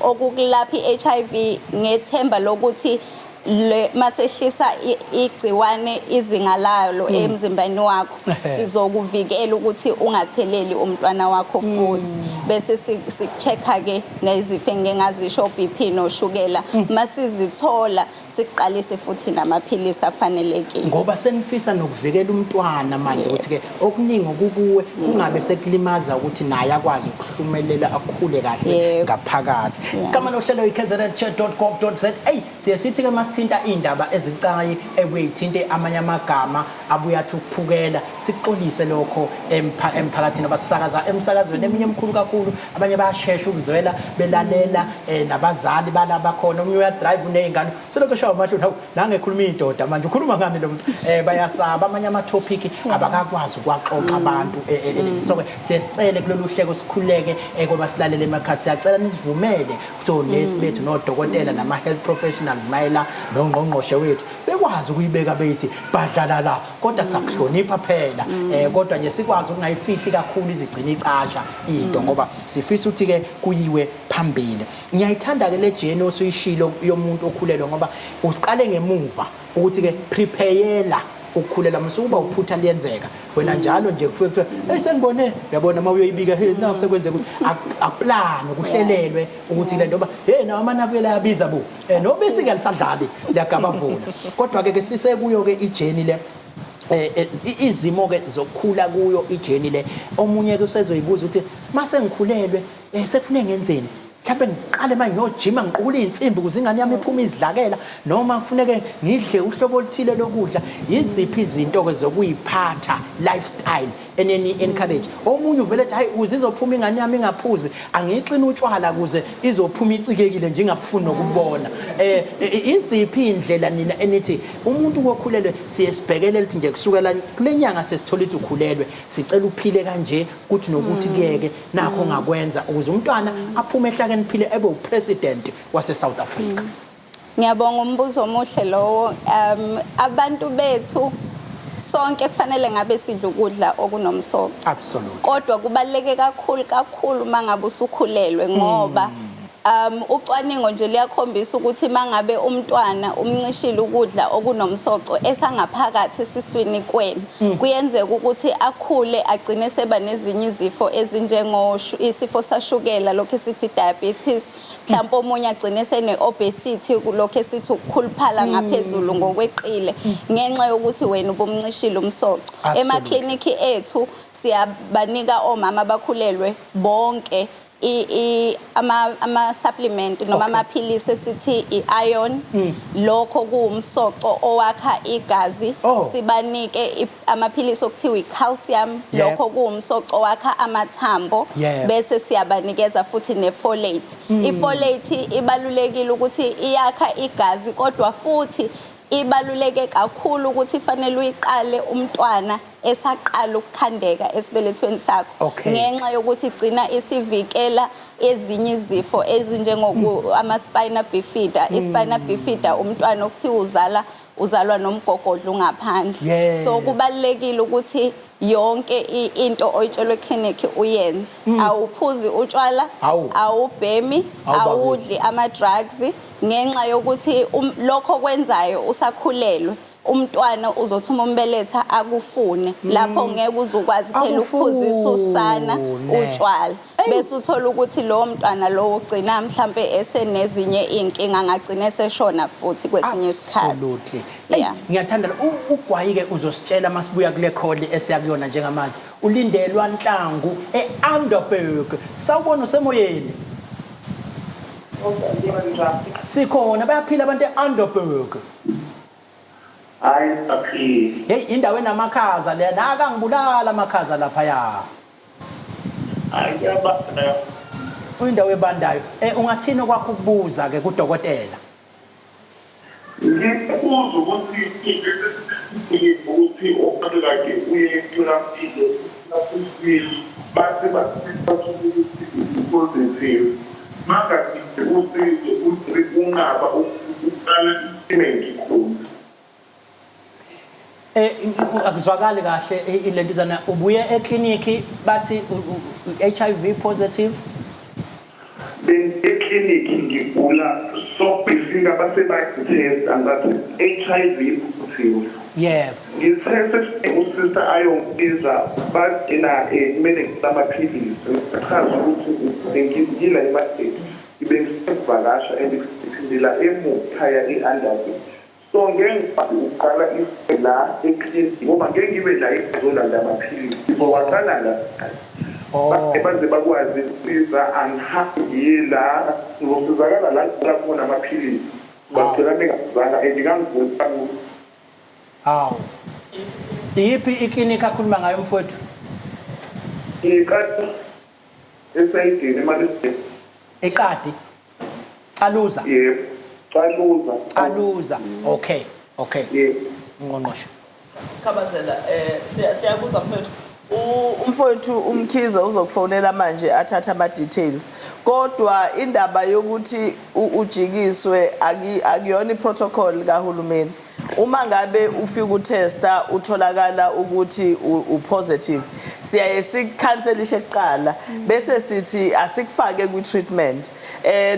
okukulapha i-HIV ngethemba lokuthi le masehlisa igciwane izinga lalo emzimbeni wakho, sizokuvikela ukuthi ungatheleli umntwana wakho futhi. Bese sikuchecka ke nezifo engike ngazisho, BP noshukela, masizithola siqalise futhi namaphilisi afanelekile. Ngoba senifisa nokuvikela umntwana manje ukuthi ke okuningi okukuwe kungabe sekulimaza ukuthi naye akwazi ukuhlumelela akhule kahle ngaphakathi. Igama lohlelo i-kznchair.gov.za. Siye sithi ke masithinta indaba ezicayi ebuyithinte amanye amagama abuye athi ukuphukela, sikuxolise lokho emphakathini abasakaza emsakazweni eminye emikhulu kakhulu, abanye bayashesha ukuzwela belalela, nabazali balabakhona, omunye uyadrive unezingane selokhu eshawa amahloni, hawu nange ekhuluma indoda manje ukhuluma ngani lo muntu, bayasaba amanye ama topic abakakwazi ukwaxoxa abantu. So ke siyasicele kulolu hleko sikhuleke, ngoba silalele emakhaya, siyacela nisivumele ukuthi onesi bethu nodokotela nama health professionals mayela nongqongqoshe wethu bekwazi ukuyibeka bethi badlalala, kodwa sakuhlonipha phela, kodwa nje sikwazi ukungayifihli kakhulu izigcina icasha into, ngoba sifisa ukuthi ke kuyiwe phambili. Ngiyayithanda ke le journey osuyishilo yomuntu okhulelwe, ngoba usiqale ngemuva ukuthi ke prepare ukukhulelwa, msukuba uphutha liyenzeka wena njalo nje kufike kuthiwe hey sengibone, uyabona uma uyoyibika, hey naku sekwenzeka ukuthi akuplan kuhlelelwe ukuthi le nto ba hey nawo amanabukela ayabiza bo, nobisi ke alisadlali liyagabavula. Kodwa ke ke sisekuyo ke ijourney le, izimo ke zokukhula kuyo ijourney le, omunye ke usezoyibuza ukuthi mase ngikhulelwe, sekufuneka ngenzeni? Mhlawumbe ngiqale manje ngiyojima ngiqukule izinsimbi ukuze ingane yami iphume izidlakela, noma kufuneke ngidle uhlobo oluthile lokudla. Yiziphi izinto ke zokuyiphatha, lifestyle eneni encourage? Omunye uvele ethi hayi ukuze izophuma ingane yami ingaphuzi angiyixina utshwala ukuze izophuma icikekile nje ingafuni nokubona. Iziphi indlela nina enithi umuntu kokhulelwe siye sibhekelele ukuthi nje kusukela kule nyanga sesithola ukuthi ukhulelwe, sicela uphile kanje kuthi nokuthi kuyeke nakho ngakwenza ukuze umntwana aphume ehlakaniphile ebe upresident wase South Africa? Ngiyabonga umbuzo omuhle lowo. Abantu bethu sonke kufanele ngabe sidla ukudla okunomsoco. Kodwa kubaluleke kakhulu kakhulu mangabe usukhulelwe, ngoba ucwaningo nje liyakhombisa ukuthi mangabe umntwana umncishile ukudla okunomsoco esangaphakathi esiswini kwena, kuyenzeka ukuthi akhule agcine seba nezinye izifo ezinjengo isifo sashukela, lokho esithi diabetes, mhlawumbe omunye agcine sene obesity, lokho esithi ukukhuluphala ngaphezulu ngokweqile, ngenxa yokuthi wena ubumncishile umsoco. Emakliniki ethu siyabanika omama abakhulelwe bonke ama supplement noma amaphilisi esithi i-iron, lokho kuwumsoco owakha igazi. Sibanike amaphilisi okuthiwa i-calcium, lokho kuwumsoco owakha amathambo. Bese siyabanikeza futhi ne-folate. I-folate ibalulekile ukuthi iyakha igazi, kodwa futhi ibaluleke kakhulu ukuthi ifanele uyiqale umntwana esaqala ukukhandeka esibelethweni sakho, ngenxa yokuthi igcina isivikela ezinye izifo ezinjengoku ama-spina bifida. I-spina bifida umntwana okuthiwa uzalwa nomgogodla ungaphandle. So kubalulekile ukuthi yonke into oyitshelwe eclinic uyenze. Awuphuzi utshwala, awubhemi, Hawu, bakithi. awudli ama-drugs, ngenxa yokuthi lokho kwenzayo usakhulelwe, umntwana uzothi uma umbeletha akufune, lapho ngeke uzukwazi phela ukuphuzisa usana Akufune. utshwala. Bese uthola ukuthi lowo mntwana lowo ugcina mhlambe esenezinye inkinga, angagcina eseshona futhi kwesinye isikhathi. Absolutely. Hey, ngiyathanda ugwayi ke uzositshela masibuya kule call esiya kuyona njengamanje. Ulindelwa Nhlangu eUnderberg. Sawubona, usemoyeni. Sikhona, bayaphila abantu eUnderberg? Hayi, aphili. Hey, indawo enamakhaza le, nakangibulala amakhaza lapha ya. Hayi, kuyabanda. Indawo ebandayo. Ungathini kwakho ukubuza ke kudokotela? Ngikubuza ukuthi ukuthi okade kade uye emtholampilo bathi bathi ukuthi positive, mangathi usizo ukuthi unqaba ukuqala i-treatment khona. Akuzwakali kahle ilentuzana, ubuye ekliniki bathi HIV positive? Ekliniki ngigula, so besinga base bayitesta, ngathi HIV positive. Ngithe usister ayongibiza, bagcina kumele ngilamaphilisi, ngachaza ukuthi ngila emadeni ngibe ngisevakasha and ngiphindela emukhaya e-Underberg, so ngeke ngikwazi ukuqala la ekliniki ngoba ngeke ngibe la izolanda amaphilisi, ngizowaqala la. Baze bakwazi ukusiza, angihambi ngiye la, ngizosizakala la ngicela khona amaphilisi. Bagcina bengazanga and ngangigula. Hawu. Iyiphi iklinikhi akhuluma ngayo mfowethu? Iqadi esayidini eMaritzburg. Eqadi. Caluza. Yebo. Caluza. Caluza. Okay. Yebo. Ngqongqoshe. Khabazela, siyakuzwa mfowethu. Umfowethu uMkhize uzokufonela manje athathe ama details. Kodwa indaba yokuthi ujikiswe akuyona iprotocol kahulumeni. Uma ngabe ufika utesta utholakala ukuthi upositive, siyaye sikhanselishe kuqala bese sithi asikufake kwi treatment.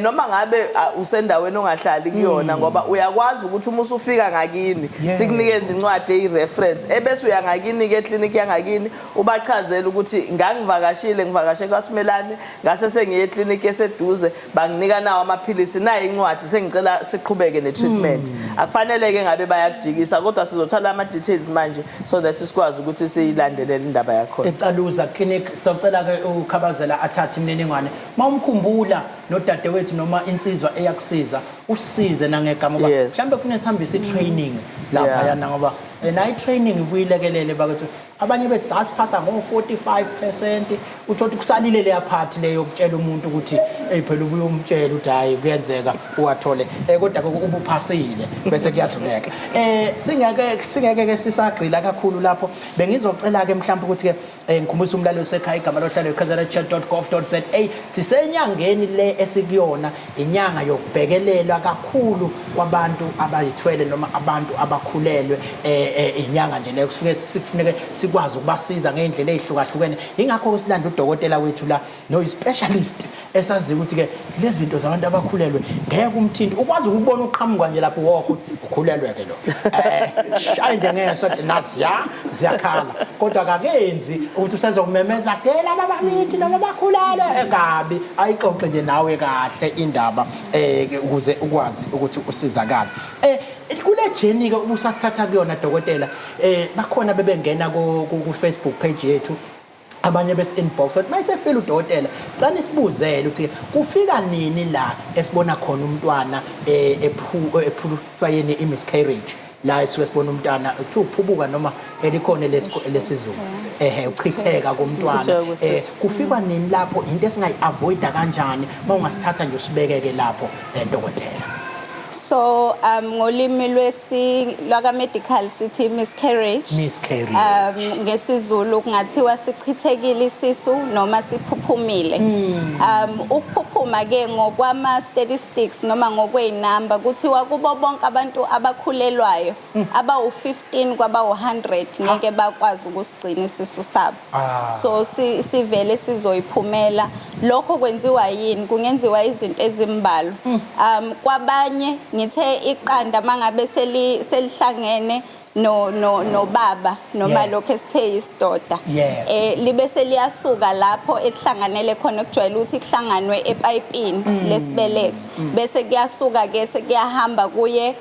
Noma ngabe usendaweni ongahlali kuyona, ngoba uyakwazi ukuthi uma usufika ngakini sikunikeze incwadi eyi-reference, ebese uya ngakini ke eclinic yangakini ubachazele ukuthi ngangivakashile, ngivakashe kwaSimelane, ngase sengiye eclinic eseduze, banginika nawo amaphilisi, nayo incwadi, sengicela siqhubeke ne-treatment. Akufanele ke ngabe bayakujikisa, kodwa sizothola ama-details manje so that sikwazi ukuthi siyilandelele indaba yakhona. Ecaluza Clinic, socela ke ukhabazela athathe imininingwane. Mawumkhumbula nodadewethu noma insizwa eyakusiza, usize nangegama ngoba mhlawumbe kufanele sihambise i-training lapha yana, ngoba nayo i-training ibuyilekelele bakwethu. Abanye bethi sasiphasa ngo-45%, uthola ukuthi kusalile leya part leyo yokutshela umuntu ukuthi hey, phela ubuye umtshela ukuthi hayi, kuyenzeka uwathole, kodwa ke ubuphasile bese kuyadluleka. Singeke ke sisagxila kakhulu lapho. Bengizocela ke mhlawumbe ukuthi ke ngikhumbuza umlaleli osekhaya igama lohlelo kznchat.gov.za. Sisenyangeni le esikuyona, inyanga yokubhekelelwa kakhulu kwabantu abayithwele noma abantu abakhulelwe. Inyanga nje leyo kusuke sikufuneke sikwazi ukubasiza ngey'ndlela ey'hlukahlukene. Ingakho silanda udokotela wethu la noyi-specialist esaziyo ukuthi ke lezi zinto zabantu abakhulelwe ngeke umthinti ukwazi ukubona uqhamuka nje lapho wokho ukhulelwe ke lo, shaye nje ngeso naziya ziyakhala, kodwa akakenzi ukuthi usezokumemeza kutshela ababamithi noma bakhulelwe kabi, ayixoxe nje nawe kahle indaba ukuze ukwazi ukuthi usizakale. Kule journey ke ubusasithatha kuyona dokotela, bakhona bebengena ku Facebook page yethu, abanye besi inbox bathi mayisefika udokotela sicela nisibuzele ukuthi kufika nini la esibona khona umntwana ephulutshwayeni, i-miscarriage, la esuke sibona umntwana uthi uphubuka noma elikhona lesizulu ehe uchitheka komntwana. Uchitheka kwesisu. Kufika nini lapho, into esingayi-avoida kanjani? Uma ungasithatha nje usibekeke lapho, dokotela. So ngolimi lwesi lwaka medical sithi miscarriage. Miscarriage. NgesiZulu kungathiwa sichithekile isisu noma siphuphumile. Ukuphuphuma ke ngokwama statistics noma ngokwezinamba kuthiwa kubo bonke abantu abakhulelwayo abawu15 kwabawu100 ngeke bakwazi ukusigcina isisu sabo. So sivele sizoyiphumela. Lokho kwenziwa yini? Kungenziwa izinto ezimbalwa. Kwabanye ngithe iqanda mangabe selihlangene no no nobaba noma lokho esithe isidoda libe seliyasuka lapho ehlanganele khona kujwayele ukuthi kuhlanganwe epayipini lesibeletho bese kuyasuka ke sekuyahamba kuye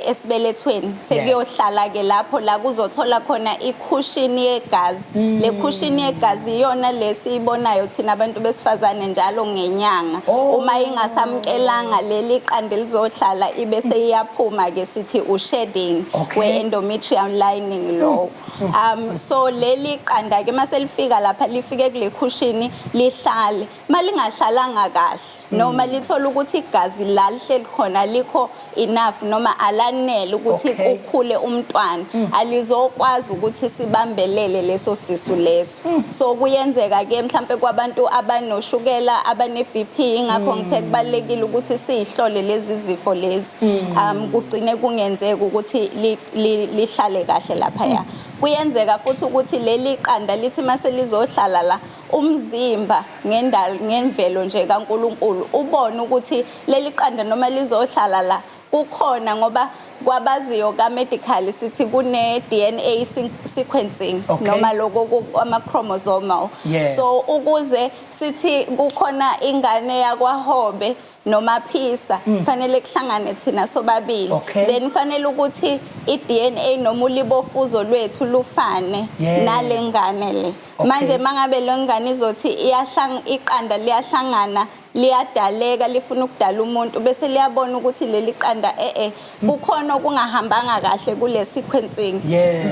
esibelethweni sekuyohlala ke lapho la kuzothola khona ikhushini yegazi. Le khushini yegazi iyona lesiyibonayo thina abantu besifazane njalo ngenyanga. Uma ingasamkelanga leli qanda lizohlala ibe seyiyaphuma ke sithi ushedding we-endometrial lining lowo. So leli qanda ke maselifika lapha lifike kule khushini lihlale. Malingahlalanga kahle noma lithola ukuthi igazi la lihleli khona likho enough noma alanele ukuthi kukhule umntwana, alizokwazi ukuthi sibambelele leso sisu leso. So kuyenzeka ke mhlambe kwabantu abanoshukela, abane BP, ingakho ngithe kubalekile ukuthi sihlole lezi zifo lezi, kugcine kungenzeka ukuthi lihlale kahle lapha. Ya, kuyenzeka futhi ukuthi leli qanda lithi mase lizohlala la, umzimba ngendalo ngemvelo nje kaNkuluNkulu ubone ukuthi leli qanda noma lizohlala la kukhona, ngoba kwabaziyo ka-medical sithi kune DNA sequencing noma lokho ama chromosomal. So ukuze sithi kukhona ingane yakwaHobe noma Phisa, fanele kuhlangane thina sobabili. Then fanele ukuthi i-DNA noma ulibofuzo lwethu lufane nale ngane le. Manje mangabe le ngane izothi iyahlanga, iqanda liyahlangana, liyadaleka, lifuna ukudala umuntu, bese liyabona ukuthi leli qanda kukhona okungahambanga kahle kule sequencing,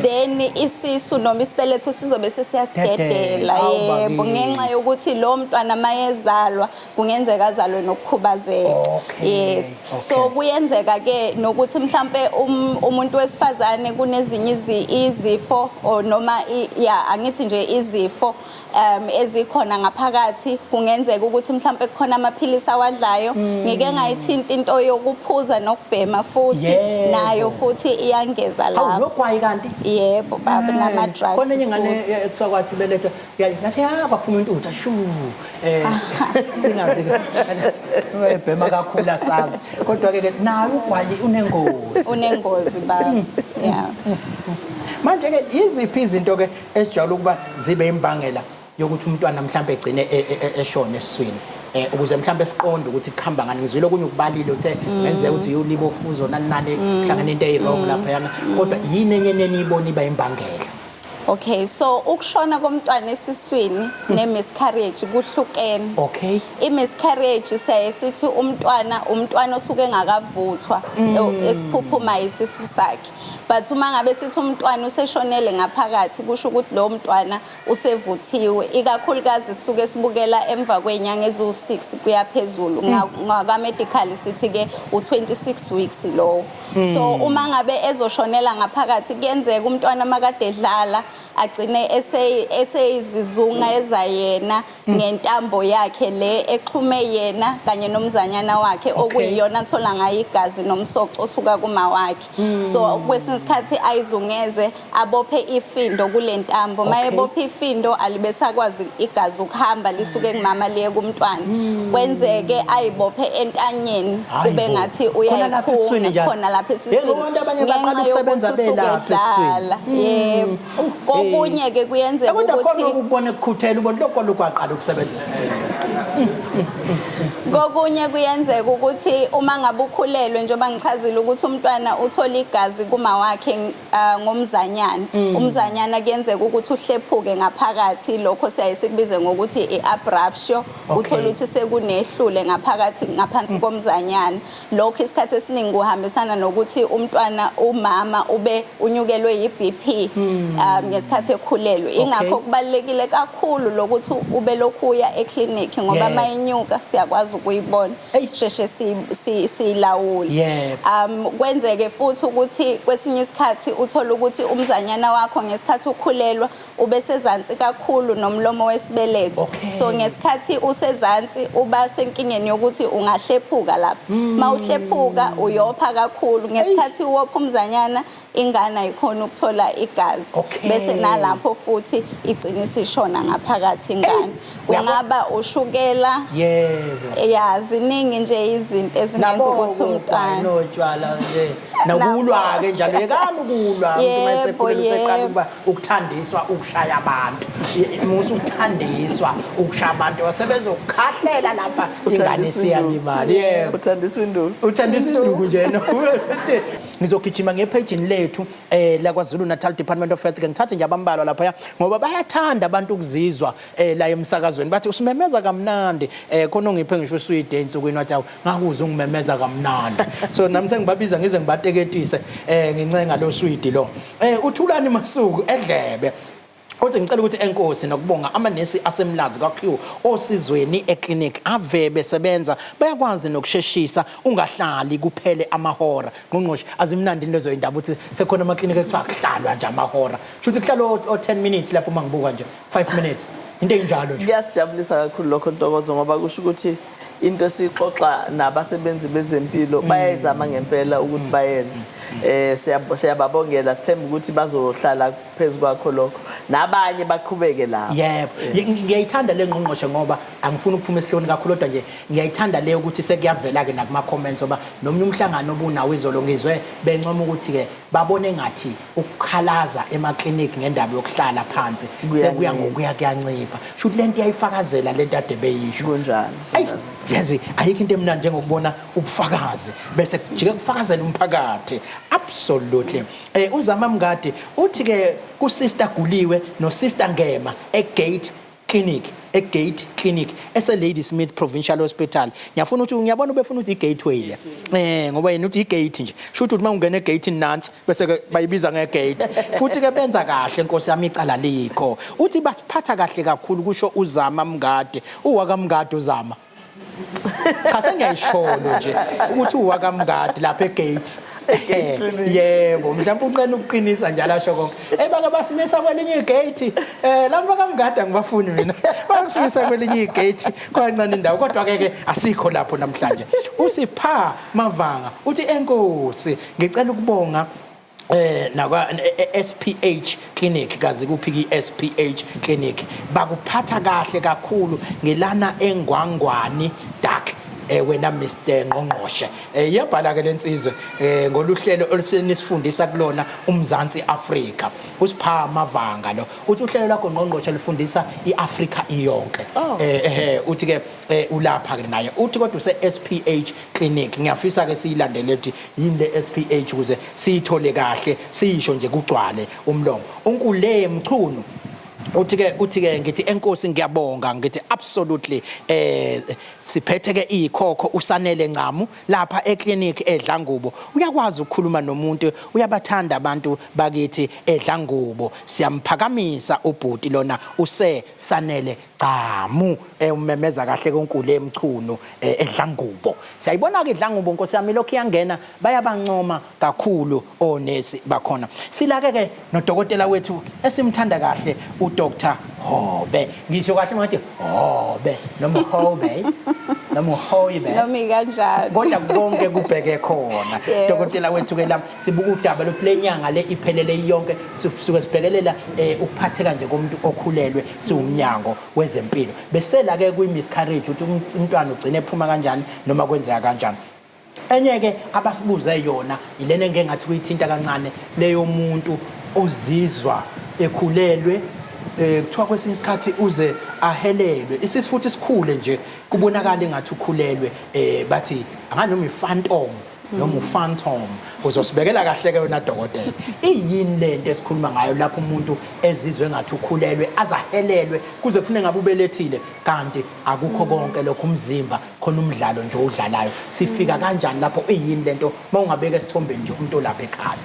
then isisu noma isibeletho sizobe sesiyasidedela. Awu, Yebo, bakithi. Ngenxa yokuthi lo mntwana mayezalwa kungenzeka azalwe nokukhubazeka. Yes. So kuyenzeka ke nokuthi mhlambe umuntu wesifazane kunezinye izifo or noma ya, angithi nje izifo ezikhona ngaphakathi, kungenzeka ukuthi mhlambe kukhona amaphilisi awadlayo. Ngike ngayithinta into yokuphuza nokubhema futhi, nayo futhi iyangeza Awu, lapho. nogwayi kanti? Yebo baba, nama drugs. Khona enye ingane Futhi. ekuthiwa kwathi beletha yathi ya kwaphuma intuthu shu, singazi ebhema kakhulu asazi, kodwa ke nayo ugwayi unengozi. Unengozi baba, yeah. Manje ke iziphi izinto ke esijwayele ukuba zibe imbangela yokuthi umntwana mhlambe egcine eshone esiswini, ukuze mhlambe siqonde ukuthi kuhamba ngani? Ngizwile okunye ukubalile, uthe ngenzeka ukuthi ulibofuzo nani nani, kuhlangene into eyi-wrong lapha yana, kodwa yini enye eniyibona iba imbangela? Okay, so ukushona komntwana esiswini ne-miscarriage kuhlukene. I-miscarriage siyaye sithi umntwana osuke engakavuthwa, esiphuphuma isisu sakhe. But uma ngabe sithi umntwana useshonele ngaphakathi, kusho ukuthi lo mntwana usevuthiwe. Ikakhulukazi sisuke sibukela emva kwenyanga eziwu-6 kuya phezulu. Ngaka-medical sithi ke u-26 weeks lowo. So uma ngabe ezoshonela ngaphakathi, kuyenzeka umntwana makade edlala agcine eseyizizunga ezayena ngentambo yakhe le exhume yena kanye nomzanyana wakhe, okuyiyona athola ngayo igazi nomsoco osuka kuma wakhe. So kwesinye isikhathi ayizungeze, abophe ifindo kule ntambo. Mayebophe ifindo alibe sakwazi igazi ukuhamba lisuke kumama liye kumntwana. Kwenzeke ayibophe entanyeni, kube Hayibo. ngathi Khona lapha esiswini uyayikhunga njalo? khona lapha esiswini. Yebo, abantu abanye baqala Ngenxa ukusebenza yokuthi usuke belapha esiswini. edlala. Yebo. Kokunye ke kuyenzeka Kodwa khona ukuthi ukubona ekukhuthela, ubona lokho lokwaqala ukusebenza esiswini. Kokunye kuyenzeka ukuthi uma ngabe ukhulelwe, njengoba ngichazile ukuthi umntwana uthola igazi kuma wakhe ngomzanyana. Umzanyana kuyenzeka ukuthi uhlephuke ngaphakathi, lokho siyaye sikubize ngokuthi i-abruptio. Uthola ukuthi sekunehlule ngaphakathi ngaphansi komzanyana. Lokho isikhathi esiningi kuhambisana nokuthi umntwana, umama ube unyukelwe yi-BP ngesikhathi ekhulelwe. Ingakho kubalulekile kakhulu lokuthi ube lokhu uya eclinic, ngoba mayinyuka siyakwazi ukuyibona, sisheshe siyilawule. Kwenzeke futhi ukuthi kwesinye isikhathi uthola ukuthi umzanyana wakho ngesikhathi ukhulelwa ubesezansi kakhulu nomlomo wesibeletho. So ngesikhathi usezansi uba senkingeni yokuthi ungahlephuka lapha. Mawuhlephuka uyopha kakhulu. Ngesikhathi wopha umzanyana, ingane ayikhona ukuthola igazi. Bese nalapho futhi igcina isishona ngaphakathi ingane. Kungaba ushukela. Ya, ziningi nje izinto ezingenza Nabo ukuthi umntwana notshwala nje. Nokulwa ke njalo, yekani ukulwa. Umuntu uma esekhulelwe useqala Yebo. ukuba ukuthandiswa ukushaya abantu. Musa ukuthandiswa ukushaya abantu, sebezokhahlela lapha ingane isiyalimala. Yebo. Uthandiswa induku. Uthandisa induku nje no. Ngizogijima ngephejini lethu la KwaZulu Natal Department of Health, ke ngithathe nje abambalwa lapha ngoba bayathanda abantu ukuzizwa la emsakazweni, bathi usimemeza kamnandi. Khona ongiphe ngisho uswidi ensukwini, wathi awu ngakuze ungimemeza kamnandi, so nami sengibabiza ngize ngibateketise, ngincenga lo swidi lo. Uthulani Masuku edlebe uthi ngicela ukuthi enkosi nokubonga amanesi aseMlazi kwaQ osizweni eclinic, ave besebenza, bayakwazi nokusheshisa, ungahlali kuphele amahora. Ngqongqoshe, azimnandi lezo indaba ukuthi sekhona amaklinikhi ekuthiwa kuhlalwa nje amahora, shuthi kuhlala o 10 minutes lapho, uma ngibuka nje 5 minutes, into enjalo nje. Kuyasijabulisa kakhulu lokho, Ntokozo, ngoba kusho ukuthi into esixoxa nabasebenzi bezempilo bayayizama ngempela ukuthi bayenze. Siyababongela, sithemba ukuthi bazohlala phezu kwakho lokho, nabanye baqhubeke lapho. Yebo, ngiyayithanda le, ngqongqoshe, ngoba angifuni ukuphuma esihloni kakhulu, kodwa nje ngiyayithanda le ukuthi sekuyavela ke nakuma comments, ngoba nomunye umhlangano obunawo izolo ngizwe bencoma ukuthi ke babone ngathi ukukhalaza emaklinikhi ngendaba yokuhlala phansi sekuya ngokuya kuyancipha. Shuthi lento iyayifakazela lento ade beyisho. Kunjalo. Ayi, yazi ayikho into emnandi njengokubona ubufakazi bese kujike kufakazela umphakathi. Absolutely. Uzama Mngadi uthi ke ku Sister Guliwe no Sister Ngema eGate Clinic, eGate Clinic ese Ladysmith Provincial Hospital. Ngiyafuna ukuthi ngiyabona ubefuna ukuthi igateway le, ngoba yena uthi igate nje, shuthi ukuthi mawungena egate nansi bese ke bayibiza ngegate. Futhi ke benza kahle, Nkosi yami, icala likho. Uthi basiphatha kahle kakhulu, kusho uZama Mngadi. Uwaka Mngadi uZama. Cha, sengiyayisholo nje ukuthi uwakaMngadi lapha egate. E-Gate Clinic. Yebo, mhlawumbe unqena ukuqinisa njalo asho konke. Bake basimisa kwelinye igate. Labo bakaMngadi angibafuni mina. Basimisa kwelinye igate kwancane indawo, kodwa ke ke asikho lapho namhlanje. Usipha Mavanga uthi enkosi, ngicela ukubonga nakwa SPH Clinic. Kazi kuphi ki SPH Clinic? Bakuphatha kahle kakhulu ngelana engwangwani dark. Wena Mr Ngqongqoshe, iyabhala ke lensizwe ngoluhlelo olusenisifundisa kulona uMzansi Afrika. Usipha Mavanga lo uthi uhlelo lakho, Ngqongqoshe, lifundisa iAfrika iyonke. Uthi ke ulapha ke naye, uthi kodwa use SPH Clinic. Ngiyafisa ke siyilandele ukuthi yini le SPH ukuze siyithole kahle, siyisho nje kugcwale umlomo. Unkule Mchunu uthi ke ngithi enkosi, ngiyabonga, ngithi absolutely. Siphethe ke ikhokho uSanele Ncamu lapha eclinic eDlangubo, uyakwazi ukukhuluma nomuntu, uyabathanda abantu bakithi eDlangubo, siyamphakamisa ubhuti lona use Sanele Camu. Umemeza kahle konkule Mchunu eDlangubo. Siyayibona ke iDlangubo, Nkosi yami, lokhu iyangena, bayabancoma kakhulu onesi bakhona. Silake ke nodokotela wethu esimthanda kahle, uDr Hobe. Ngisho kahle ngathi Hobe noma Hobe noma Hobe? Noma ikanjani. Kodwa konke kubheke khona. Dokotela wethu ke la sibuka udaba lokuthi lenyanga le iphelele yonke sisuke sibhekelela ukuphatheka nje komuntu okhulelwe siwumnyango wezempilo. Besela ke kwi miscarriage, ukuthi umntwana ugcine ephuma kanjani noma kwenzeka kanjani. Enye ke abasibuze yona ilena engeke ngathi kuyithinta kancane, leyo muntu ozizwa ekhulelwe, kuthiwa kwesinye isikhathi uze ahelelwe isisu futhi sikhule nje, kubonakala engathi ukhulelwe. Bathi angazi noma i-phantom noma u-phantom. Uzosibekela kahle ke wena, dokotela, iyini lento esikhuluma ngayo lapho umuntu ezizwe engathi ukhulelwe, azahelelwe kuze kufune ngabe ubelethile, kanti akukho konke lokho, umzimba khona umdlalo nje owudlalayo? Sifika kanjani lapho? Iyini lento mawungabeka esithombeni nje umuntu olapha ekhaya?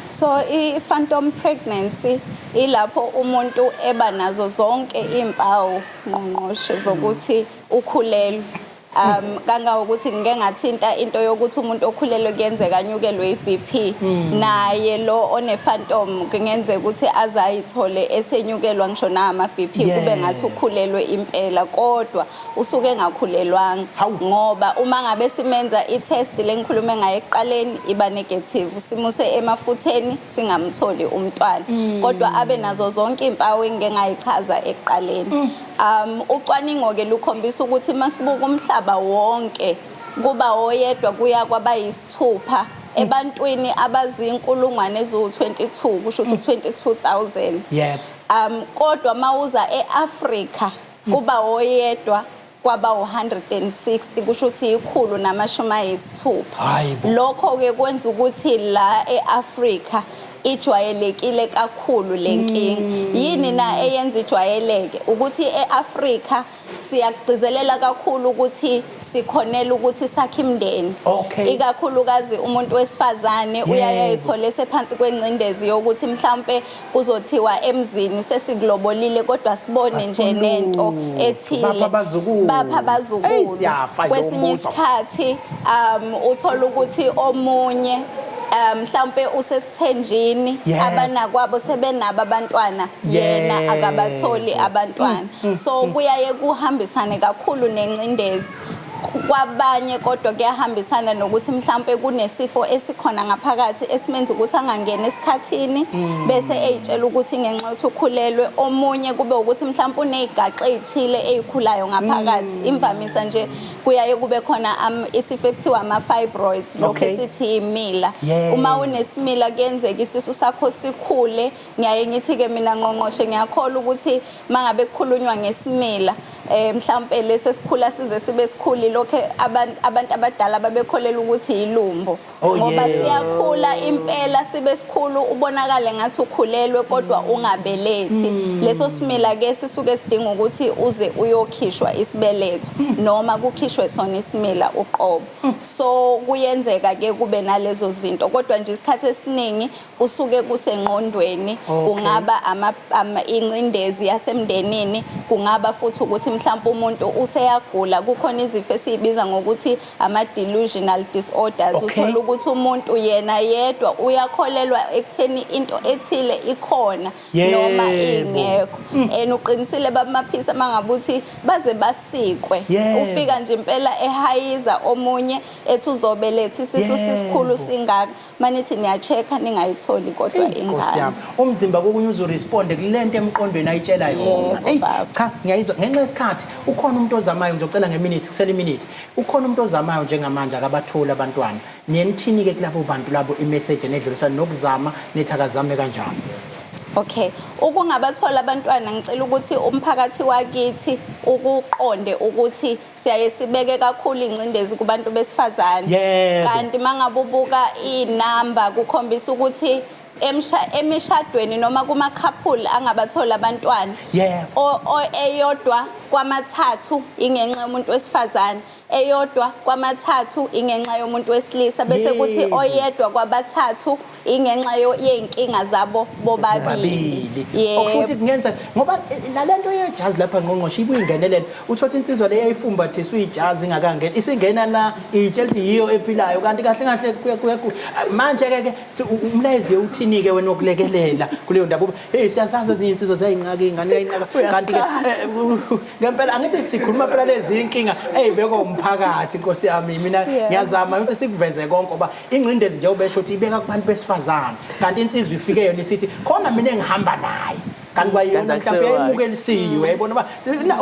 So i-phantom pregnancy ilapho umuntu eba nazo zonke impawu, ngqongqoshe, zokuthi ukhulelwe, kangangokuthi ngike ngathinta into yokuthi umuntu okhulelwe kuyenzeka anyukelwe i-BP. Naye lo one-phantom kungenzeka ukuthi aze ayithole esenyukelwa ngisho nama-BP, kube ngathi ukhulelwe impela, kodwa usuke engakhulelwanga. Ngoba uma ngabe simenza i-test lengikhulume ngayo ekuqaleni iba negative, simuse emafutheni singamtholi umntwana, kodwa abe nazo zonke impawu engike ngayichaza ekuqaleni. Ucwaningo ke lukhombisa ukuthi masibuka umhlaba wonke, kuba oyedwa kuya kwabayisithupha Ebantwini abazinkulungwane eziwu-22, kusho ukuthi 22,000. Kodwa mawuza eAfrika kuba oyedwa kwaba u160, kusho ukuthi 160. Hayibo. Lokho ke kwenza ukuthi la eAfrika ijwayelekile kakhulu lenkinga. Yini na eyenza ijwayeleke? Ukuthi eAfrika siyakugcizelela kakhulu ukuthi sikhonela ukuthi sakhe imndeni. Ikakhulukazi umuntu wesifazane uyaye ethole sephansi kwengcindezi yokuthi mhlambe kuzothiwa emzini sesikulobolile kodwa sibone nje nento ethile. Bapha abazukulu. Bapha abazukulu. Eyi, siyafa nje Kwesinye umbuzo. isikhathi uthola ukuthi omunye mhlambe usesithenjini, abanakwabo sebenabo abantwana, yena akabatholi abantwana. So kuyaye kuhambisane kakhulu nengcindezi kwabanye, kodwa kuyahambisana nokuthi mhlambe kunesifo esikhona ngaphakathi esimenza ukuthi angangeni esikhathini, bese eyitshela ukuthi ngenxa yokuthi ukhulelwe. Omunye kube ukuthi mhlambe unezigaxa ezithile ezikhulayo ngaphakathi. Imvamisa nje kuyaye kube khona isifo ekuthiwa ama-fibroids, lokho esithi imila. Uma unesimila kuyenzeka isisu sakho sikhule. Ngiyaye ngithi-ke mina ngqongqoshe, ngiyakholwa ukuthi mangabe kukhulunywa ngesimila, mhlambe lesi esikhula size sibe sikhulu, lokho abantu abadala babekholela ukuthi ilumbo. Ngoba siyakhula impela sibe sikhulu, ubonakale ngathi ukhulelwe kodwa ungabelethi. Leso simila ke sisuke sidinga ukuthi uze uyokhishwa isibeletho noma kukhishwe sona isimila uqobo. So kuyenzeka ke kube nalezo zinto, kodwa nje isikhathi esiningi kusuke kusengqondweni. Kungaba ingcindezi yasemndenini, kungaba futhi ukuthi mhlawumbe umuntu useyagula, kukhona izifo esizibiza ngokuthi ama-delusional disorders. Uthola ukuthi umuntu yena yedwa uyakholelwa ekutheni into ethile ikhona noma ingekho. And uqinisile bamaphisa mangabe uthi baze basikwe. Ufika nje impela ehayiza omunye ethi uzobeletha isisu sisikhulu singaka, manithi niya-check-a ningayitholi kodwa ingane. Umzimba kokunye uzoresponde kulento emqondweni ayitshela yona. Yebo, baba. Cha, ngiyayizwa ngenxa yesikhathi. Ukhona umuntu ozamayo, ngizocela ngeminute, kusele iminute. Ukhona umuntu ozamayo njengamanje akabatholi abantwana. Niyenithini ke kulabo bantu labo imessage enedlulisa nokuzama nithi akazame kanjani? Okay, ukungabathola abantwana, ngicela ukuthi umphakathi wakithi ukuqonde ukuthi siyaye sibeke kakhulu ingcindezi kubantu besifazane. Kanti mangabe ubuka inamba kukhombisa ukuthi emishadweni noma kuma couple angabathola abantwana, eyodwa kwamathathu ingenxa yomuntu wesifazane, eyodwa kwamathathu ingenxa yomuntu wesilisa, bese kuthi oyedwa kwabathathu ingenxa yey'nkinga zabo bobabili. Okusho ukuthi kungenza ngoba nalento yejazi lapha ngqongqoshe ibuyingenelela, uthola insizwa le yayifumbathiswa ijazi ingakangeni, isingena la itshela ukuthi yiyo ephilayo, kanti kahle kahle manje ke ke umlayezo uthini ke wena wokulekelela kuleyo ndaba? Hey, siyazazi ezinye insizwa ziyayinqaka ingane, iyayinqaka, kanti ke ngempela angithi sikhuluma phela lezi inkinga eyibekwa umphakathi. Nkosi yami, mina ngiyazama ukuthi sikuveze konke ngoba ingcindezi nje ubesho ukuthi ibeka kubantu besifazane, kanti insizwa ifike yona isithi khona mina engihamba naye, kanti kwayona mhlawumbe yayimukelisiwe, yayibona uba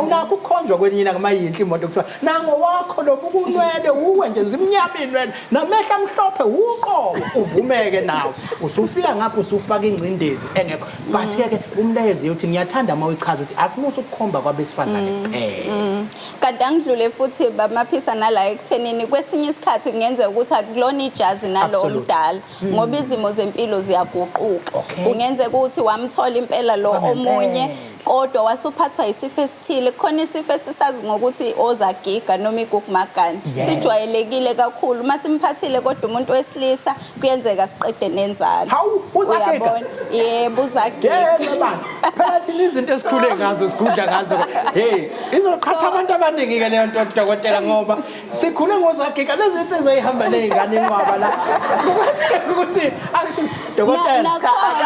unakho ukukhonjwa kwelinye ilanga uma yinhle imoto kuthiwa nango wakho lo bukunwele uwe nje zimnyama inwele namehlo amhlophe uqobo, uvumeke nawe usufika ngapho usufaka ingcindezi engekho. But ke umlayezo uthi ngiyathanda uma uyichaza ukuthi asimusa ukukhomba kwabesifazane kuphela. Kanti angidlule futhi bamaphisa nala ekuthenini kwesinye isikhathi kungenzeka ukuthi akulona ijazi nalo omdala, ngoba izimo zempilo ziyaguquka. Kungenzeka ukuthi wamthola impela lo omunye kodwa wasuphathwa isifo esithile. Kukhona isifo esisazi ngokuthi ozagiga noma igugumagane, sijwayelekile kakhulu. Uma simphathile kodwa umuntu wesilisa kuyenzeka siqede nenzalo. Hawu, uzagiga? Yebo, uzagiga. Yebo bantu, phela thina izinto esikhule ngazo sikhudla ngazo. Hey, izoqhatha abantu abaningi ke leyo nto dokotela, ngoba sikhule ngozagiga lezi insizwa ey'hamba ney'ngane inqwaba la. Ukuthi dokotela. Nakhona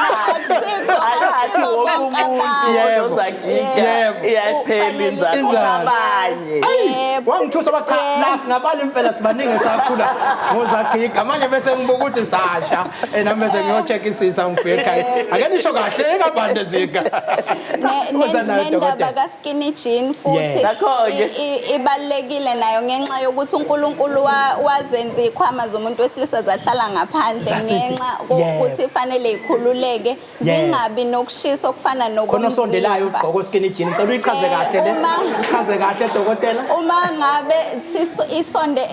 Akathi wonke umuntu. Nozagiga iyaphela inzalo. Inzalo. Abanye. Yebo. Wangithusa bacha la singabala impela, sibaningi sakhula ngozagiga. Manje bese ngibuka ukuthi sasha, nami bese ngiyocheckisisa ngifike ekhaya. Ake nisho kahle engabande ziga. Uza nayo, Nendaba dokotela. ka-skinny jean futhi Nakho-ke. ibalulekile nayo ngenxa yokuthi uNkulunkulu wazenza ikhwama zomuntu wesilisa zahlala ngaphandle ngenxa kokuthi fanele ikhululeke, zingabi nokushisa okufana Khona osondelayo nokomzimba. ugqoka skinny jean, ngicela uyichaze kahle le. Uchaze kahle, dokotela. Uma ngabe isonde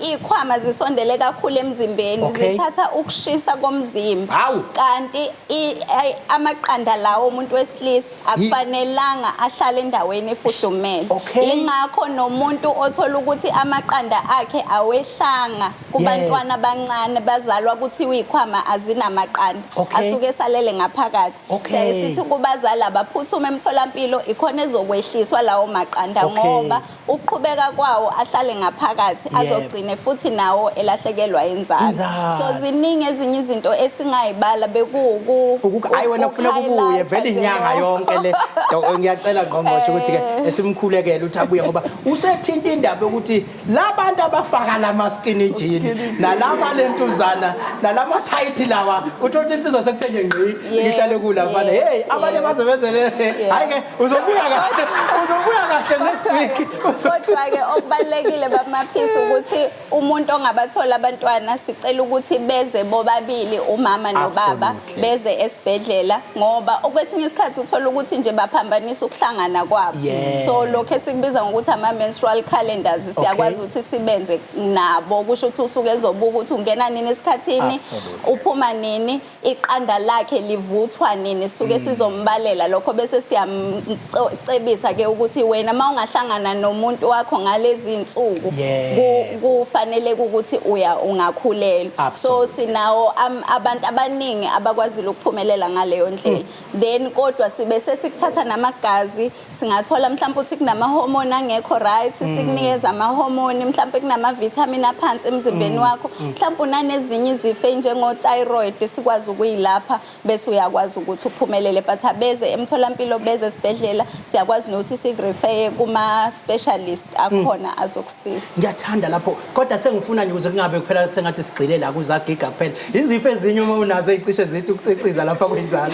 ikhwama zisondele kakhulu emzimbeni, zithatha ukushisa komzimba. Kanti amaqanda lawo umuntu wesilisa akufanelanga ahlale endaweni efudumele. Ingakho nomuntu othola ukuthi amaqanda akhe awehlanga kubantwana abancane bazalwa kuthiwa ikhwama azinamaqanda, asuke esalele ngaphakathi. Siyaye sithi kubazali abaphuthume emtholampilo, ikhona ezokwehliswa lawo maqanda, ngoba ukuqhubeka kwawo ahlale ngaphakathi azogcine futhi nawo elahlekelwa inzalo. Inzalo. So ziningi ezinye izinto esingayibala bekuku Hayi wena kufuneka ubuye uku-highlight-a vele nje inyanga lokho. yonke le. Ngiyacela ngqongqoshe ukuthi ke esimkhulekele ukuthi abuye, ngoba usethinta indaba yokuthi labantu abafaka lama skinny jean nalaba lentuzana nalama tight lawa, uthola ukuthi insizwa sekuthe nje ngqi ngihlale kula mfana. Hey, abanye bazobenzele. Hayi ke uzobuya kahle, uzobuya kahle next week. Kodwa ke okubalekile bamaphisi ukuthi umuntu ongabathola abantwana, sicela ukuthi beze bobabili, umama nobaba, beze esibhedlela, ngoba okwesinye isikhathi uthola ukuthi nje baphambanisa ukuhlangana kwabo. So lokho esikubiza ngokuthi ama menstrual calendars, siyakwazi ukuthi sibenze nabo, kusho ukuthi usuke ezobuka ukuthi ungena nini esikhathini, uphuma nini, iqanda lakhe livuthwa nini, suke sizombalela lokho bese siyamcebisa ke ukuthi wena mawungahlangana nomuntu wakho ngalezi insuku, kufanele ukuthi uya ungakhulelwa. So sinawo abantu abaningi abakwazile ukuphumelela ngaleyo ndlela. Then kodwa sibe sesikuthatha namagazi, singathola mhlawumbe ukuthi kunama-hormone angekho right, sikunikeza ama-hormone, mhlawumbe kunama-vitamin aphansi emzimbeni wakho, mhlawumbe unanezinye izifo ey'njengo-thyroid, sikwazi ukuyilapha bese uyakwazi ukuthi uphumelele. But abeze emtholampilo, beze esibhedlela, siyakwazi nokuthi sikurefeye kuma-specialist akhona azokusiza. Ngiyathanda lapho, kodwa sengifuna nje ukuze kungabe kuphela sengathi sigxile la kuzagiga kuphela. Izifo ezinye uma unazo ey'cishe zithi ukuciciza lapha kwenzalo,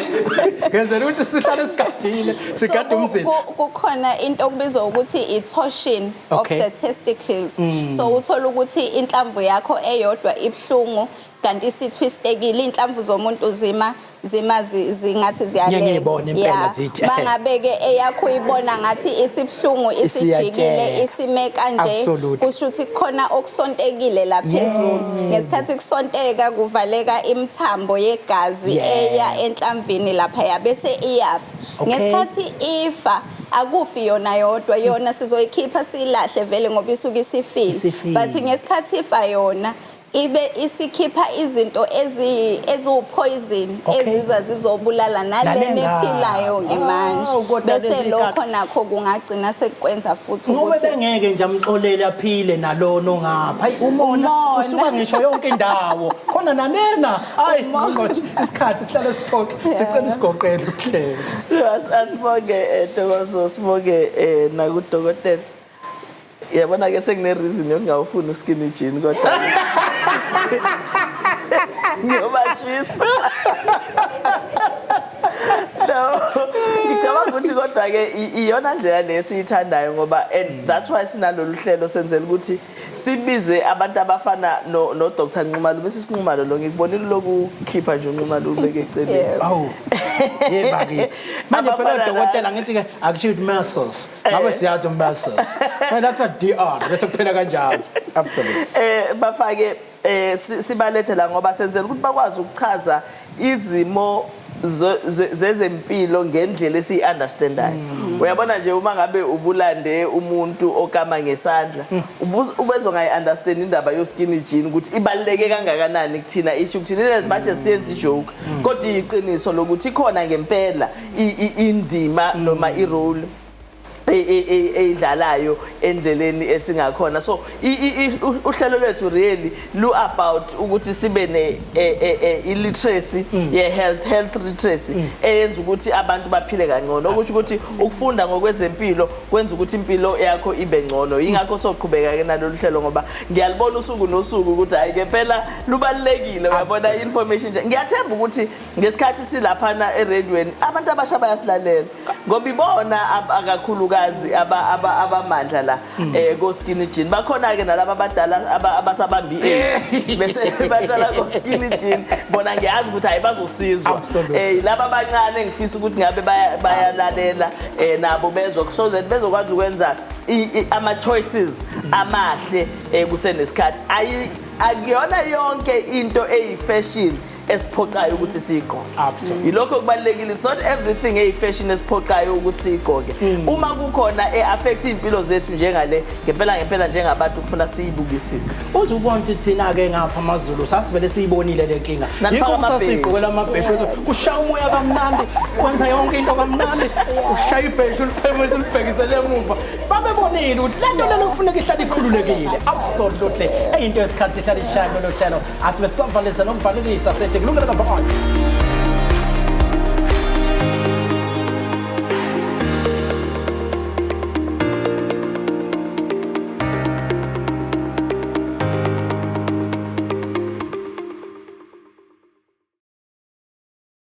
ngenzela ukuthi sihlale sigadile, sigade umzimba. Kukhona into okubizwa ukuthi i-torsion of the testicles. So uthola ukuthi inhlamvu yakho eyodwa ibuhlungu kanti isithwistekile, inhlamvu zomuntu zima zingathi ziyalenga. Ngiyibona impela zithi. Mangabe-ke eyakho uyibona ngathi isibuhlungu, isijikile, Isiyatsheka. isime kanje, kusho ukuthi kukhona okusontekile la phezulu. Ngesikhathi kusonteka kuvaleka imithambo yegazi eya enhlamvini laphaya, bese iyafa. Ngesikhathi ifa akufi yona yodwa, yona sizoyikhipha siyilahle vele ngoba isuke isifile. Isifile. But ngesikhathi ifa yona ibe isikhipha izinto eziwu-poison eziza zizobulala nalena Nalenga. ephilayo-ke manje. Oh, kodwa Bese lezi lokho kaka- nakho kungagcina sekukwenza futhi Ngoba ukuthi bengeke nje amxolele aphile nalona ongapha. Hayi umona Umona. usuka ngisho yonke indawo. Khona nanena. Hayi Umona. ngqongqoshe, isikhathi sihlale siphoxe, sicela isigoqele uhlelo. Asibonge Ntokozo, sibonge nakudokotela. Yabona ke sengine reason yokungawufuni uskinny jean, kodwa ngiyobashisa. No, ngicabanga ukuthi kodwa ke iyona ndlela lesiyithandayo, ngoba and that's why sinalolu hlelo, senzela ukuthi sibize abantu abafana no Dr Nxumalo, bese sinxumalo lo ngikubonile lokukhipha nje uNxumalo ubeke eceleni. Awu. Yebo bakithi. Manje phela Abafana dokotela ngithi ke akushiwo ukuthi muscles. Ngabe siyazi muscles. Manje lapha DR bese kuphela kanjalo. Absolutely. Bafake sibalethe la ngoba senzela ukuthi bakwazi ukuchaza izimo zezempilo ngendlela esiyi-understandayo. Uyabona nje uma ngabe ubulande umuntu okama ngesandla, ubezongayi-understand indaba yo-skinny jean ukuthi ibaluleke kangakanani kuthina, isho ukuthini. In as much as siyenza ijoke, kodwa iyiqiniso lokuthi ikhona ngempela indima noma i-role Eyidlalayo endleleni esingakhona. So uhlelo lwethu really lu about ukuthi sibe ne illiteracy ye health literacy eyenza ukuthi abantu baphile kangcono, okusho ukuthi ukufunda ngokwezempilo kwenza ukuthi impilo yakho ibe ngcono. Ingakho soqhubeka ke nalolu hlelo, ngoba ngiyalibona usuku nosuku ukuthi hayi ke phela lubalulekile, uyabona, information nje. Ngiyathemba ukuthi ngesikhathi silaphana eradweni abantu abasha bayasilalela, ngoba ibona akakhulukazi abamandla la ko skinny jean. Bakhona ke nalaba abadala abasabamba i-age bese bahlala ko skinny jean. Bona ngiyazi ukuthi hayi, bazosizwa. Laba abancane engifisa ukuthi ngabe bayalalela nabo bezwa, so that bezokwazi ukwenza ama choices amahle kusenesikhathi. Ayi, akuyona yonke into eyi-fashion esiphoqayo ukuthi siyigqoke. Yilokho kubalulekile. It's not everything eyi-fashion esiphoqayo ukuthi siyigqoke. Uma kukhona e-affect iy'mpilo zethu njengale, ngempela ngempela njengabantu kufuna siyibukisise. Uze ubone ukuthi thina-ke ngapha amaZulu sasivele siyibonile le nkinga. Nanifaka Yikho amabheshu. sasigqokela amabheshu, kushaya umoya kamnandi, kwenza yonke into kamnandi, ushaya ibheshu uliphemuse ulibhekisele emuva. Babebonile ukuthi le nto lelo kufuneka ihlale ikhululekile. Absolutely, eyinto yesikhathi ihlale ishaya lolo hlelo. Asibe sisavalisa nokuvalelisa, sethi kulungele ngaphambi.